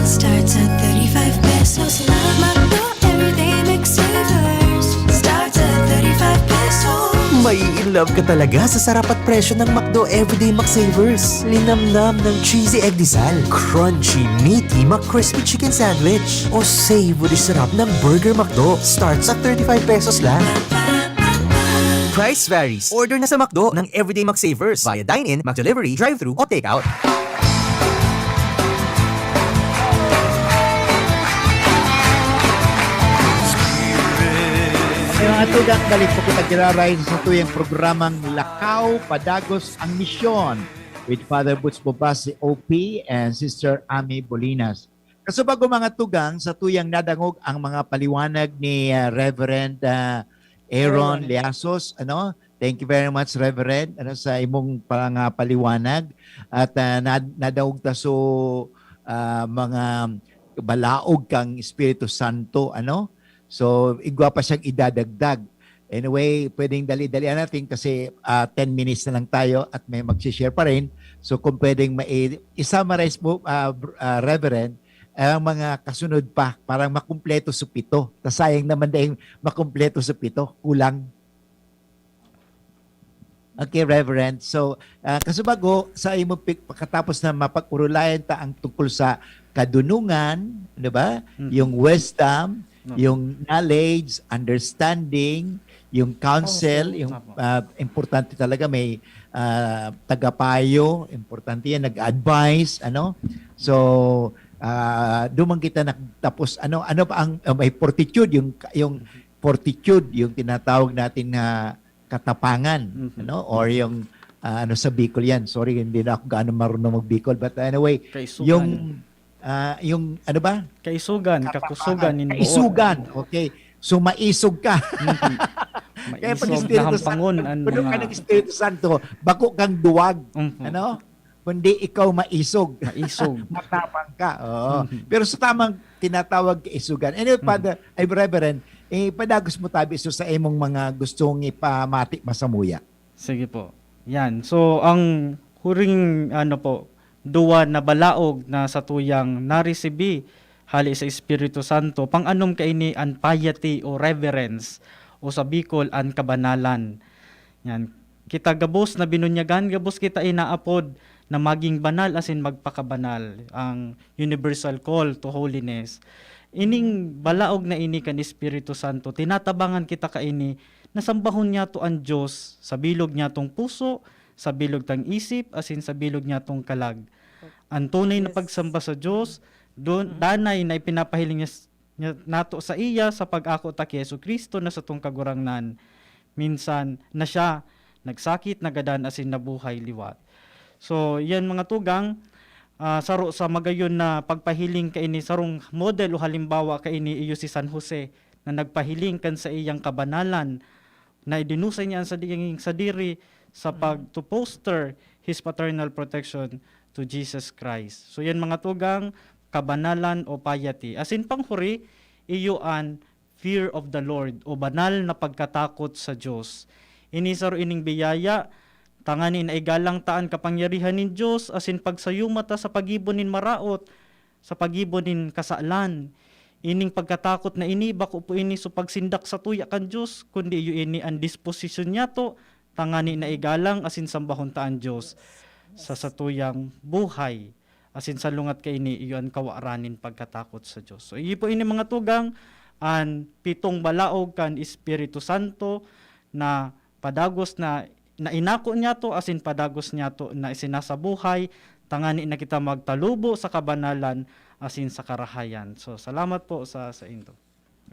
Starts at thirty-five pesos lang. McDo Everyday McSavers. Starts at thirty-five pesos. Mai-in love ka talaga sa sarap at presyo ng McDo Everyday McSavers. Linamnam ng cheesy egg disal, crunchy, meaty McCrispy Chicken Sandwich, o savory sarap ng Burger McDo. Starts at thirty-five pesos lang. Price varies. Order na sa McDo ng Everyday McSavers via dine-in, McDelivery, drive-thru, o take-out. Mga tugang, balik po kita giraray sa tuyang programang Lakaw Padagos ang Misyon with Father Boots Bobas, C O P, and Sister Ami Bolinas. Kasubago, mga tugang, sa tuyang nadangog ang mga paliwanag ni, ah, Reverend, ah, Aaron Aaron. Liasos, ano? Thank you very much, Reverend, ano, sa imong pangapaliwanag. At, ah, nad-, nadangog ta so, ah, mga balaog kang Espiritu Santo, ano? So, igwa pa siyang idadagdag. Anyway, pwedeng dali-dalian natin kasi, ah, ten minutes na lang tayo at may magsishare pa rin. So, kung pwedeng mai-, i-summarize mo, ah, br-, ah, Reverend, ang mga kasunod pa, parang makumpleto sa pito. Ta sayang naman dahil makumpleto sa pito. Kulang. Okay, Reverend. So, ah, kasubago, sa imo pik-, pagkatapos na mapag-urulayan ta ang tungkol sa kadunungan, di ba? Mm. Yung wisdom, No. yung knowledge, understanding, yung counsel, Counsel. yung, Opo. ah, importante talaga may, ah, tagapayo, importante yan, nag-advise, ano? So, ah, duman kita nagtapos, ano, ano pa ang, ah, may fortitude, yung, yung fortitude, yung tinatawag natin na katapangan, Mhm. ano? Or yung, ah, ano sa Bicol yan? Sorry, hindi na ako gaano marunong mag-Bicol. But anyway, Kaisugan. yung, ah, yung, ano ba? Kaisugan, Katapangan. kakusugan, nin buot. Kaisugan, okay. So, maisog ka. Mhm. Kaya pag Maisog, Espiritu nahampangon Santo, an puno ka mga ng Espiritu Santo, bako kang duwag. Mhm. Ano? Kundi ikaw maisog. Maisog. Matapang ka. Oo. Mhm. Pero sa tamang tinatawag kaisugan. Anyway, Mhm. Father, ay, Reverend, eh, padagos mo tabi so sa imong mga gustong ipamati masamuya. Sige po. Yan. So, ang huring, ano po, duwa na balaog na satuyang naresibi hali sa Espiritu Santo, pang-anom kaini an piety o reverence, o sa Bicol, an kabanalan. Yan. Kita gabos na binunyagan, gabos kita inaapod na maging banal asin magpakabanal, ang universal call to holiness. Ining balaog na ini kan Espiritu Santo, tinatabangan kita kaini na sambahon niyato an Dios sa bilog niyatong puso, sa bilog tang isip, asin sa bilog niyatong kalag. An tunay na Yes. pagsamba sa Dios, don-, Mm. danay na ipinapahiling niya s-, niya nato saiya sa pag-ako ta ki Jesu-Cristo na satong Kagurangnan. Minsan na siya nagsakit, nagadan, asin nabuhay liwat. So, yan, mga tugang, ah, saro sa magayon na pagpahiling kaini, sarong model o halimbawa kaini iyo si San Jose, na nagpahiling kan saiyang kabanalan, na idinusay niya an sadiyang sadiri sa Mm. pag-, to foster his paternal protection to Jesus Christ. So, yan, mga tugang, kabanalan o piety. Asin panghuri, iyo an fear of the Lord o banal na pagkatakot sa Dios. Ini saro ining biyaya, tanganing naigalang ta an kapangyarihan nin Dios asin pagsayuma ta sa paggibo nin maraot, sa paggibo nin kasalan. Ining pagkatakot na ini, bako po ini so pagsindak sa tuya kan Dios, kundi iyo ini an disposisyon niyato, tangani na igalang asin sambahon ta an Dios sa satuyang buhay. Asin salungat kaini, iyo an kawaran nin pagkatakot sa Dios. So, iyo po ini mga tugang, an pitong balaog kan Espiritu Santo na padagos na, na inako niyato asin padagos niyato na isinasabuhay, tangani na kita magtalubo sa kabanalan asin sa karahayan. So, salamat po sa, sa indo.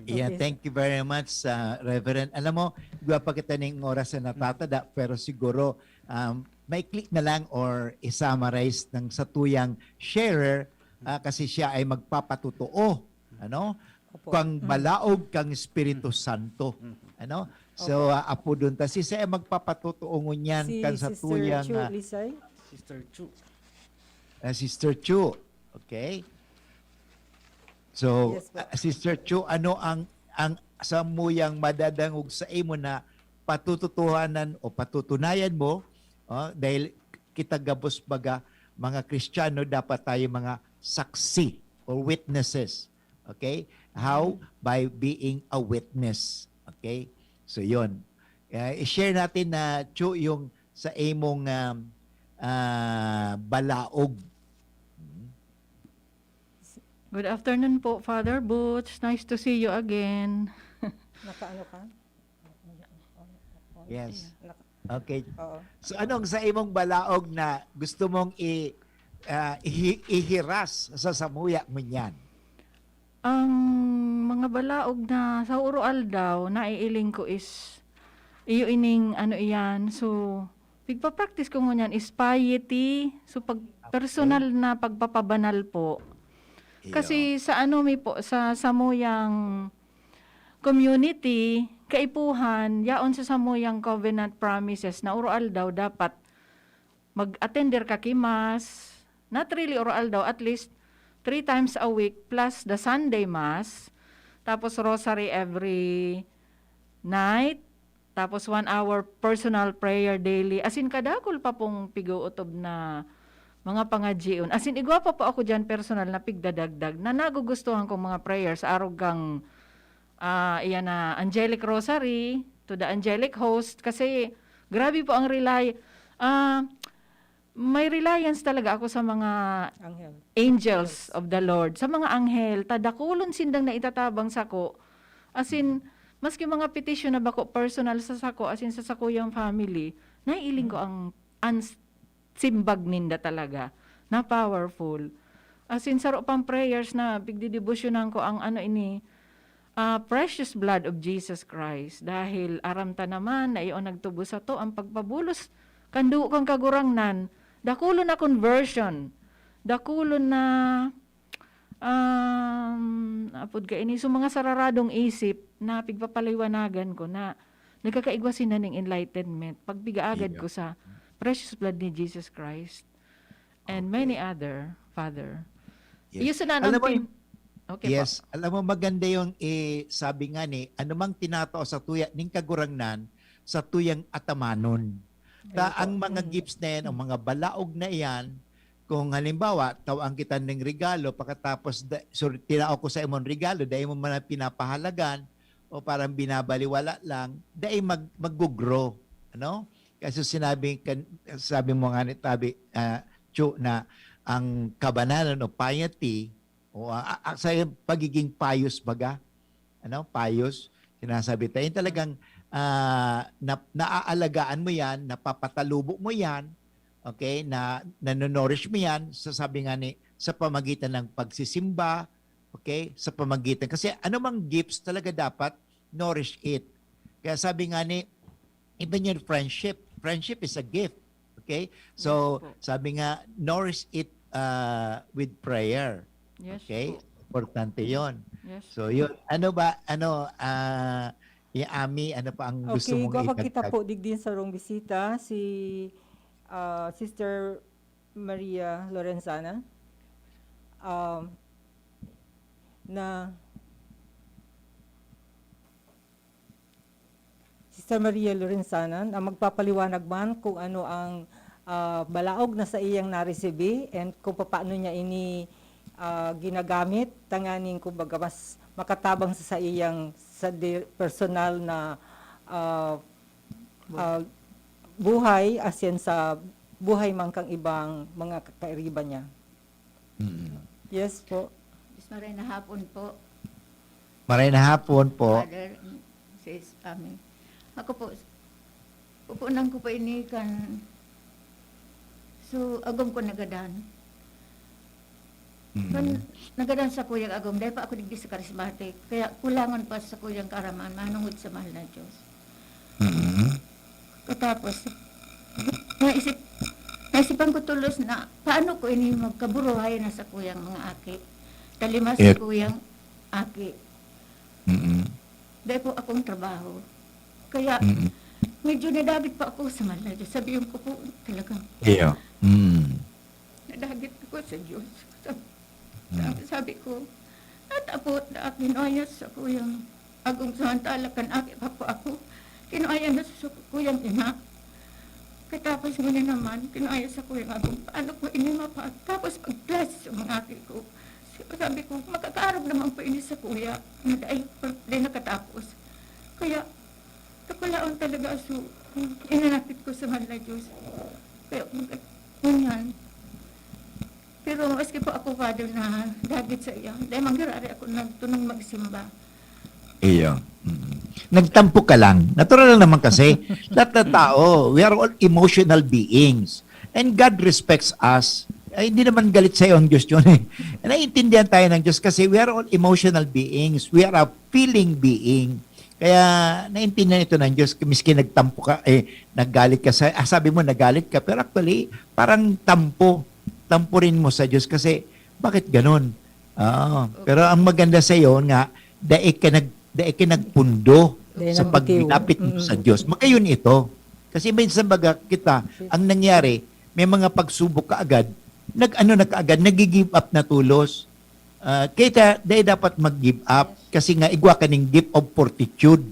Yeah, Okay, thank you very much, uh, Reverend. Alam mo, igwa pa kita ning oras na natatada, pero siguro um, maikli na lang or i-summarize ng satuyang sharer ah, kasi siya ay magpapatotoo, ano? Opo. Kang balaog kang Espiritu Santo, ano? So, ah, apodon ta si siya ay magpapatotoo ngunyan Si kan Sister satuyang Chu ah, Lisay. Sister Chu. Ah, Sister Chu. Okay? So, Yes po. ah, Sister Chu, ano ang ang samuyang madadangog sa imo na patututuhanan o patutunayan mo? Oh, dahil kita gabos baga mga Kristiyano, dapat tayo mga saksi or witnesses. Okay? How? By being a witness. Okay? So, yon. Eh, i-share natin na, Chu, yung sa imong um, ah, balaog. Good afternoon po, Father Butch. Nice to see you again. Nakaano ka? Yes. Naka, Okay. Oo. So, anong sa imong balaog na gusto mong i, ah, ihi- ihiras sa samuya ngunyan? Ang mga balaog na sa uro-aldaw, naiiling ko is, iyo ining ano iyan. So, pigpa-practice ko ngunyan is piety. So, pag personal na pagpapabanal po. Kasi sa ano mi po, sa samuyang community, kaipuhan, yaon sa samuyang covenant promises na uro-aldaw dapat mag-attender ka ki Mass, not really uro-aldaw, at least three times a week plus the Sunday Mass, tapos rosary every night, tapos one hour personal prayer daily. As in, kadakul pa pong pig-uutob na mga pangadyion. As in, igwa pa po ako dyan personal na pigdadagdag na nagugustuhan kong mga prayer sa arog kang ah, iyan na Angelic Rosary, to the Angelic Host, kasi grabe po ang rely, ah, may reliance talaga ako sa mga Anghel. angels of the Lord, sa mga anghel, ta dakulon sindang naitatabang sako. As in, maski mga petition na bako personal sa sako, as in sa sakuyang family, naiiling ko ang ans- simbag ninda talaga na powerful. As in, saro pang prayers na pigdidebosyonan ko ang ano ini, ah, precious blood of Jesus Christ. Dahil aram ta naman na iyon nagtubos sato ang pagpabulos kan dugo kan Kagurangnan. Dakulon na conversion. Dakulon na, um, apod ka ini. So, mga sararadong isip na pigpapaliwanagan ko na nagkakaigwa sinda ning enlightenment. Pagpigaagad Yeah. ko sa precious blood ni Jesus Christ and Okay. many other, Father. Yes. Iyo sana Alam ang mo, pin- Okay yes, po. Alam mo, maganda yung eh, sabi nga ni, anumang tinatao sa tuya ning Kagurangnan, sa tuyang atamanon. Ta Ayun po. ang mga Mm. gifts na yan, ang mga balaog na yan, kung halimbawa, tawaan kita ng regalo, pagkatapos, da, so, tinao ko sa imong regalo, dahil mo man pinapahalagan, o parang binabaliwala lang, dahil mag, mag-grow. Ano? Kasi sinabi, kan, sabi mo nga ni Tabi, ah, Chu, na ang kabanalan o piety, o ah, ah, sa pagiging pious baga, ano, pious, sinasabi tayo, yung talagang ah, na, naaalagaan mo yan, napapatalubo mo yan, okay, na nanonourish mo yan, sa sabi nga ni, sa pamagitan ng pagsisimba, okay, sa pamagitan, kasi anumang gifts talaga dapat nourish it. Kaya sabi nga ni, even your friendship, friendship is a gift, okay? So, Yes po. Sabi nga, nourish it uh, with prayer. Yes Okay? po. Importante yon. Yes. So, yun. Ano ba, ano, ah, yung Ami, ano pa ang gusto Okay, mong igwa pa kita idagdag? Po digdi sa rong bisita, si ah, Sister Maria Lorenzana. Um, na Sister Maria Lorenzana na magpapaliwanag man kung ano ang ah, balaog na sa iyang naresibi and kung paano niya ini ah, ginagamit tanganing kumbaga mas makatabang sa saiyang sa di-, personal na, ah, Bu- ah, buhay as in sa buhay man kang ibang mga kakairiba niya. Mm. Yes po. Mas maray na hapon po. Maray na hapon po. Father, sis, amen. Ako po, pupunan ko pa ini kan, so, agom ko nagadan. Mm. Kan nagadan sa kuyang agom, dahil pa ako digdi sa charismatic, kaya kulangan pa sa kuyang kaaraman, manungod sa mahal na Diyos. Mm. Katapos, naisip, naisipan ko tulos na, paano ko ini magkaburuhay na sa kuyang mga aki? Talima sa Eh. kuyang aki. Mm. Dahil po akong trabaho. Kaya, Mm. medyo nadagit pa ako sa mahal na Diyos. Sabihin ko po, talagang Iyo. Mm. nadagit ako sa Diyos. Sabi, Mm. sabi ko, "Natapot na aking noyas sa kuyang agong samantala kan aki pa po ako. Kinuha yan na sa kuyang ina." Katapos ngunyan naman, kinuha yan sa kuyang agong, paano ko ini mapa-, tapos pag-bless sa mga aki ko. Sabi ko, "Makakaarog naman po ini sa kuya, na dahil, dahil nakatapos." Kaya, takulaon talaga, so, inanakit ko sa mahal na Diyos. Kaya, mag-, ngunyan. Pero maski po ako, Father, nadagit sa iya, dahil manggirari ako nagtunong magsimba. Iyo. Mm. Nagtampo ka lang. Natural lang naman kasi, lahat ng tao, we are all emotional beings. And God respects us. Ay, hindi naman galit sa'yo ang Diyos yun eh. Naiintindihan tayo ng Diyos kasi we are all emotional beings. We are a feeling being. Kaya naintindihan ito ng Diyos. Miski nagtampo ka, eh, naggalit ka sa, ah, sabi mo nagalit ka, pero actually, parang tampo. Tampo rin mo sa Diyos kasi, bakit ganon? Oo. Pero ang maganda sa'yo nga, dai ka nag-, dai ka nagpundo Dai sa nang bitiw. paglapit mo sa Mm. Diyos. Magayon ito. Kasi minsan baga kita, ang nangyari, may mga pagsubok ka agad, nag-ano na ka agad, nag-give up na tulos. Ah, kita, dai dapat mag-give up. Kasi nga, igwa ka ning gift of fortitude.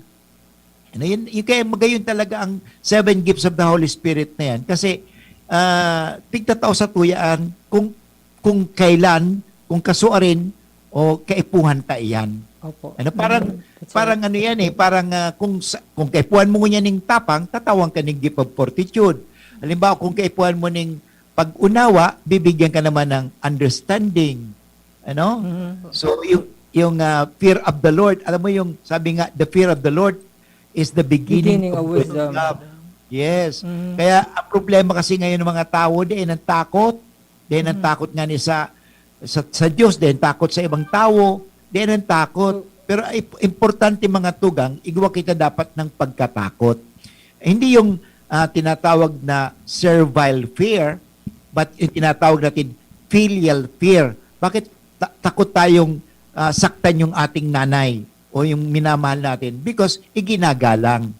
Ano yun? Yung kaya magayon talaga ang seven gifts of the Holy Spirit na yan. Kasi, ah, pigtatao sa tuyaan kung, kung kailan, kung kasuarin o kaipuhan ta iyan. Opo. Ano, parang, Mm, that's parang right. ano yan eh, parang, ah, kung sa, kung kaipuhan mo ngunyan ning tapang, tatawan ka ning gift of fortitude. Halimbawa, kung kaipuhan mo ning pag-unawa, bibigyan ka naman ng understanding. Ano? Mm. So, yung, yung, ah, fear of the Lord, alam mo yung sabi nga, "The fear of the Lord is the beginning Beginning of of wisdom." wisdom. Yes. Mm. Kaya ang problema kasi ngayon ng mga tao, di nang takot. Di nang Mm. takot nga ni sa, sa, sa Diyos, di nang takot sa ibang tao, di nang takot. So Pero ip-, importante, mga tugang, igwa kita dapat ng pagkatakot. Hindi yung, ah, tinatawag na servile fear, but yung tinatawag natin filial fear. Bakit ta-, takot tayong, ah, saktan yung ating nanay o yung minamahal natin? Because iginagalang.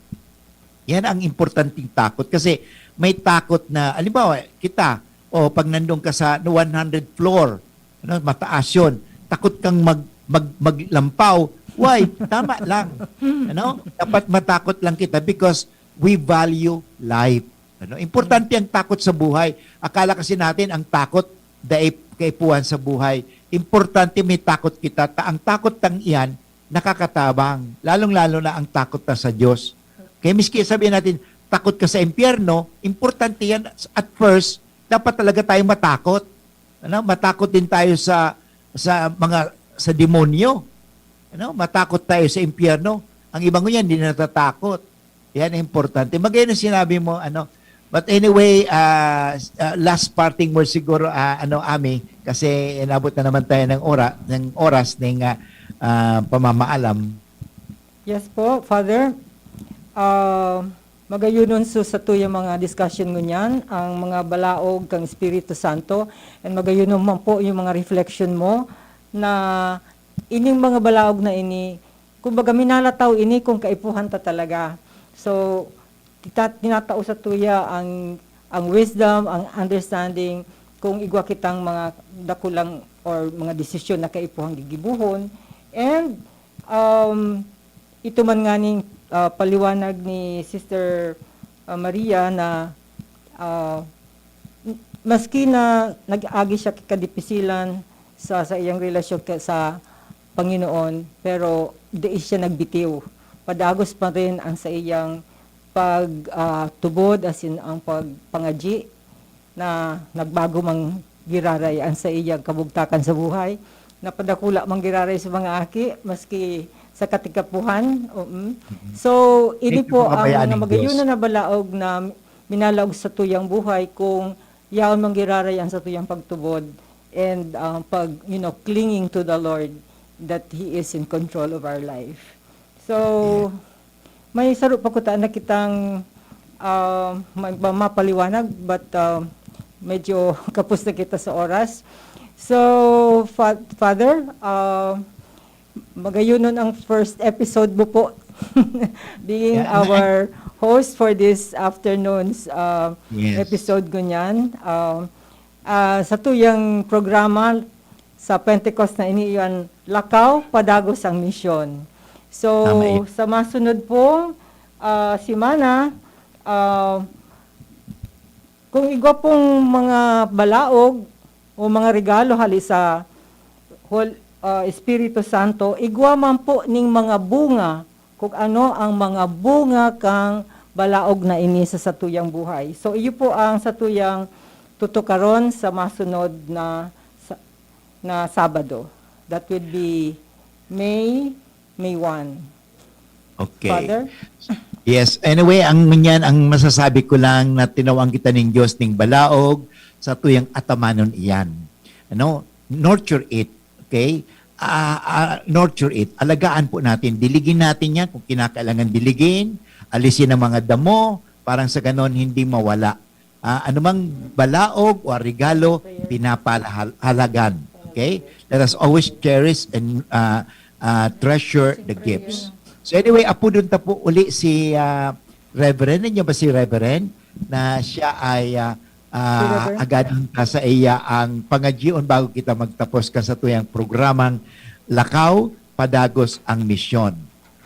Yan ang importanteng takot. Kasi may takot na, halimbawa, kita, o pag nandun ka sa one hundred floor, ano, mataas yun, takot kang mag-, mag-, maglampaw. Why? Tama lang. Ano? Dapat matakot lang kita because we value life. Ano? Importante ang takot sa buhay. Akala kasi natin ang takot dai kaipuhan sa buhay. Importante may takot kita. Ta-, ang takot tang iyan, nakakatabang. Lalong-lalo na ang takot ta sa Diyos. Kaya miski sabihin natin, takot ka sa impyerno, importante yan. At first, dapat talaga tayo matakot. Ano? Matakot din tayo sa, sa mga, sa demonyo. Ano? Matakot tayo sa impyerno. Ang iba ngunyan, hindi natatakot. Yan ang importante. Magayon ang sinabi mo, ano. But anyway, ah, s-, ah, last parting words siguro, ah, ano, Ami, kasi inabot na naman tayo ng ora-, ng oras ng, ah, ah, pamamaalam. Yes po, Father. Ah, magayunon so satuyang mga discussion ngunyan, ang mga balaog kang Espiritu Santo, and magayunon man po yung mga reflection mo na ining mga balaog na ini, kumbaga, minalataw ini kung kaipuhan ta talaga. So, kita-, tinatao sa tuya ang, ang wisdom, ang understanding, kung igwa kitang mga dakulang or mga desisyon na kaipuhang gigibohon. And, um, ito man nganing, ah, paliwanag ni Sister, ah, Maria na, ah, maski na nag-agi siya kadipisilan, sa saiyang relasyon ka-, sa Panginoon, pero dai siya nagbitiw. Padagos pa rin ang saiyang pag, ah, tubod, as in, ang pagpangadyi na nagbago man giraray ang saiyang kabugtakan sa buhay. Napadakula man giraray sa mga aki, maski sa katikapuhan. Oo. Mm. So, ini Hindi po ang kapabayaan mga ng Diyos. Magayunan na balaog na minalaog sa tuyang buhay kung yaon man giraray ang satuyang pagtubod and, ah, pag, you know, clinging to the Lord, that He is in control of our life. So, Yeah. may saro pa kuta na kitang, ah, ma-, ma-, mapaliwanag, but, ah, medyo kapos na kita sa oras. So, Fa-, Father, ah, magayunon ang first episode mo po. Being Yeah, na- our host for this afternoon's, ah, Yes. episode, ngunyan. Ah, ah, sa tuyang programa, sa Pentecost na ini, iyan, lakaw, padagos ang misyon. So, Tama, eh. sa masunod pong, ah, semana, ah, kung igwa pong mga balaog o mga regalo hali sa Hol-, ah, Espiritu Santo, igwa man po ning mga bunga, kung ano ang mga bunga kan balaog na ini sa satuyang buhay. So, iyo po ang satuyang tutukaron sa masunod na sa-, na Sabado. That would be May, May one. Okay. Father? Yes. Anyway, ang ngunyan, ang masasabi ko lang na tinawaan kita ning Diyos ning balaog, satuyang atamanon iyan. Ano? Nurture it. Okay? Ah, ah, nurture it. Alagaan po natin. Diligin natin yan kung kinakailangan diligin. Alisin ang mga damo, parang sa ganon hindi mawala. Ah, anumang balaog o regalo, pinapahalagan. Okay? Let us always cherish and, ah, ah, treasure the gifts. So anyway, apodon ta po uli si, ah, Reverend. Nandiyan ba si Reverend? Na siya ay, ah, Si ah, Reverend? agadon ta sa iya ang pangadyion bago kita magtapos kan satuyang programang Lakaw, Padagos ang Misyon.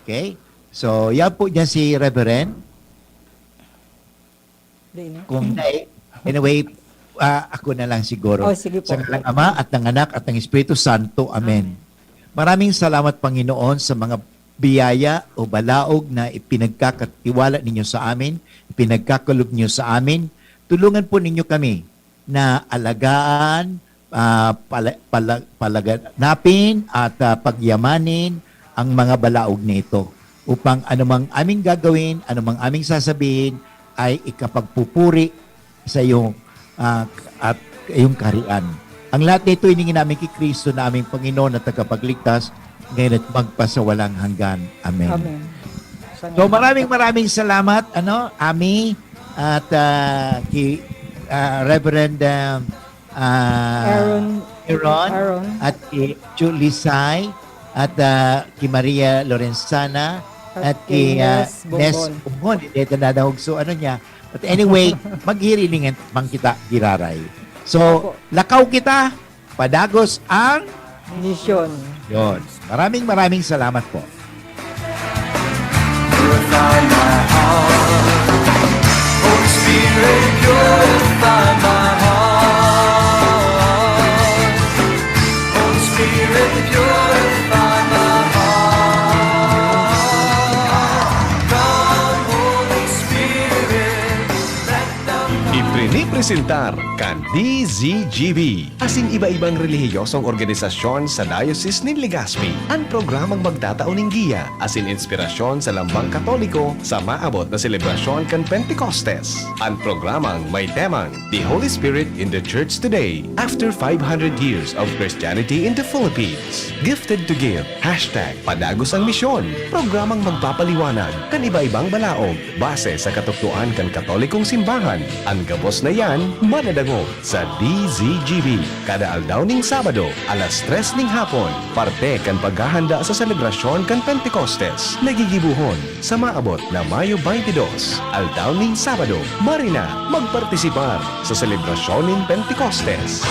Okay? So, yan po dyan si Reverend. Di na. Kung dai, anyway, ah, ako na lang siguro. Oh, sige po. Sa ngalan ng Ama at ng Anak at ng Espiritu Santo. Amen. Amen. Maraming salamat, Panginoon, sa mga biyaya o balaog na ipinagkakatiwala ninyo sa amin, ipinagkakaloob ninyo sa amin. Tulungan po ninyo kami na alagaan, ah, pala-, pala-, palaganapin at, ah, pagyamanin ang mga balaog na ito, upang anumang aming gagawin, anumang aming sasabihin, ay ikapagpupuri sa iyong, ah, at iyong kaharian. Ang lahat nito hiningi namin ki Cristo na aming Panginoon at Tagapagligtas, ngayon at magpasawalang hanggan. Amen. Amen. So, maraming, maraming salamat, ano, Ami, at, ah, ki, ah, Reverend, ah, ah, Aaron. Aaron, Aaron. At ki Julie Sai, at, ah, ki Maria Lorenzana, At at ki, ki ah, Nes Nes Bongbon. Bongbon. Hindi ito nadahog. So, ano niya? But anyway, maghirilingan man kita giraray. So, Opo. Lakaw kita, padagos ang Misyon. Yon. Maraming, maraming salamat po. Purify my heart. Holy Spirit, purify my heart. Holy Spirit, purify my heart. Come, Holy Spirit, let the Ipinipresentar kan D Z G B. Asin iba-ibang relihiyosong organisasyon sa Diocese nin Legazpi an programang magtatao nin giya asin inspirasyon sa lambang Katoliko sa maabot na selebrasyon kan Pentecostes. An programang may temang The Holy Spirit in the Church Today, After five hundred Years of Christianity in the Philippines. Gifted to Give, hashtag Padagos ang Misyon, programang magpapaliwanag kan iba-ibang balaog base sa katukdoan kan Katolikong Simbahan. An gabos na iyan madadangog sa D Z G B, kada aldaw nin Sabado, alas tres nin hapon, parte kan paghahanda sa selebrasyon kan Pentecostes, na gigibohon sa maabot na Mayo twenty-two, aldaw nin Sabado. Maray na, magpartisipar sa selebrasyon nin Pentecostes.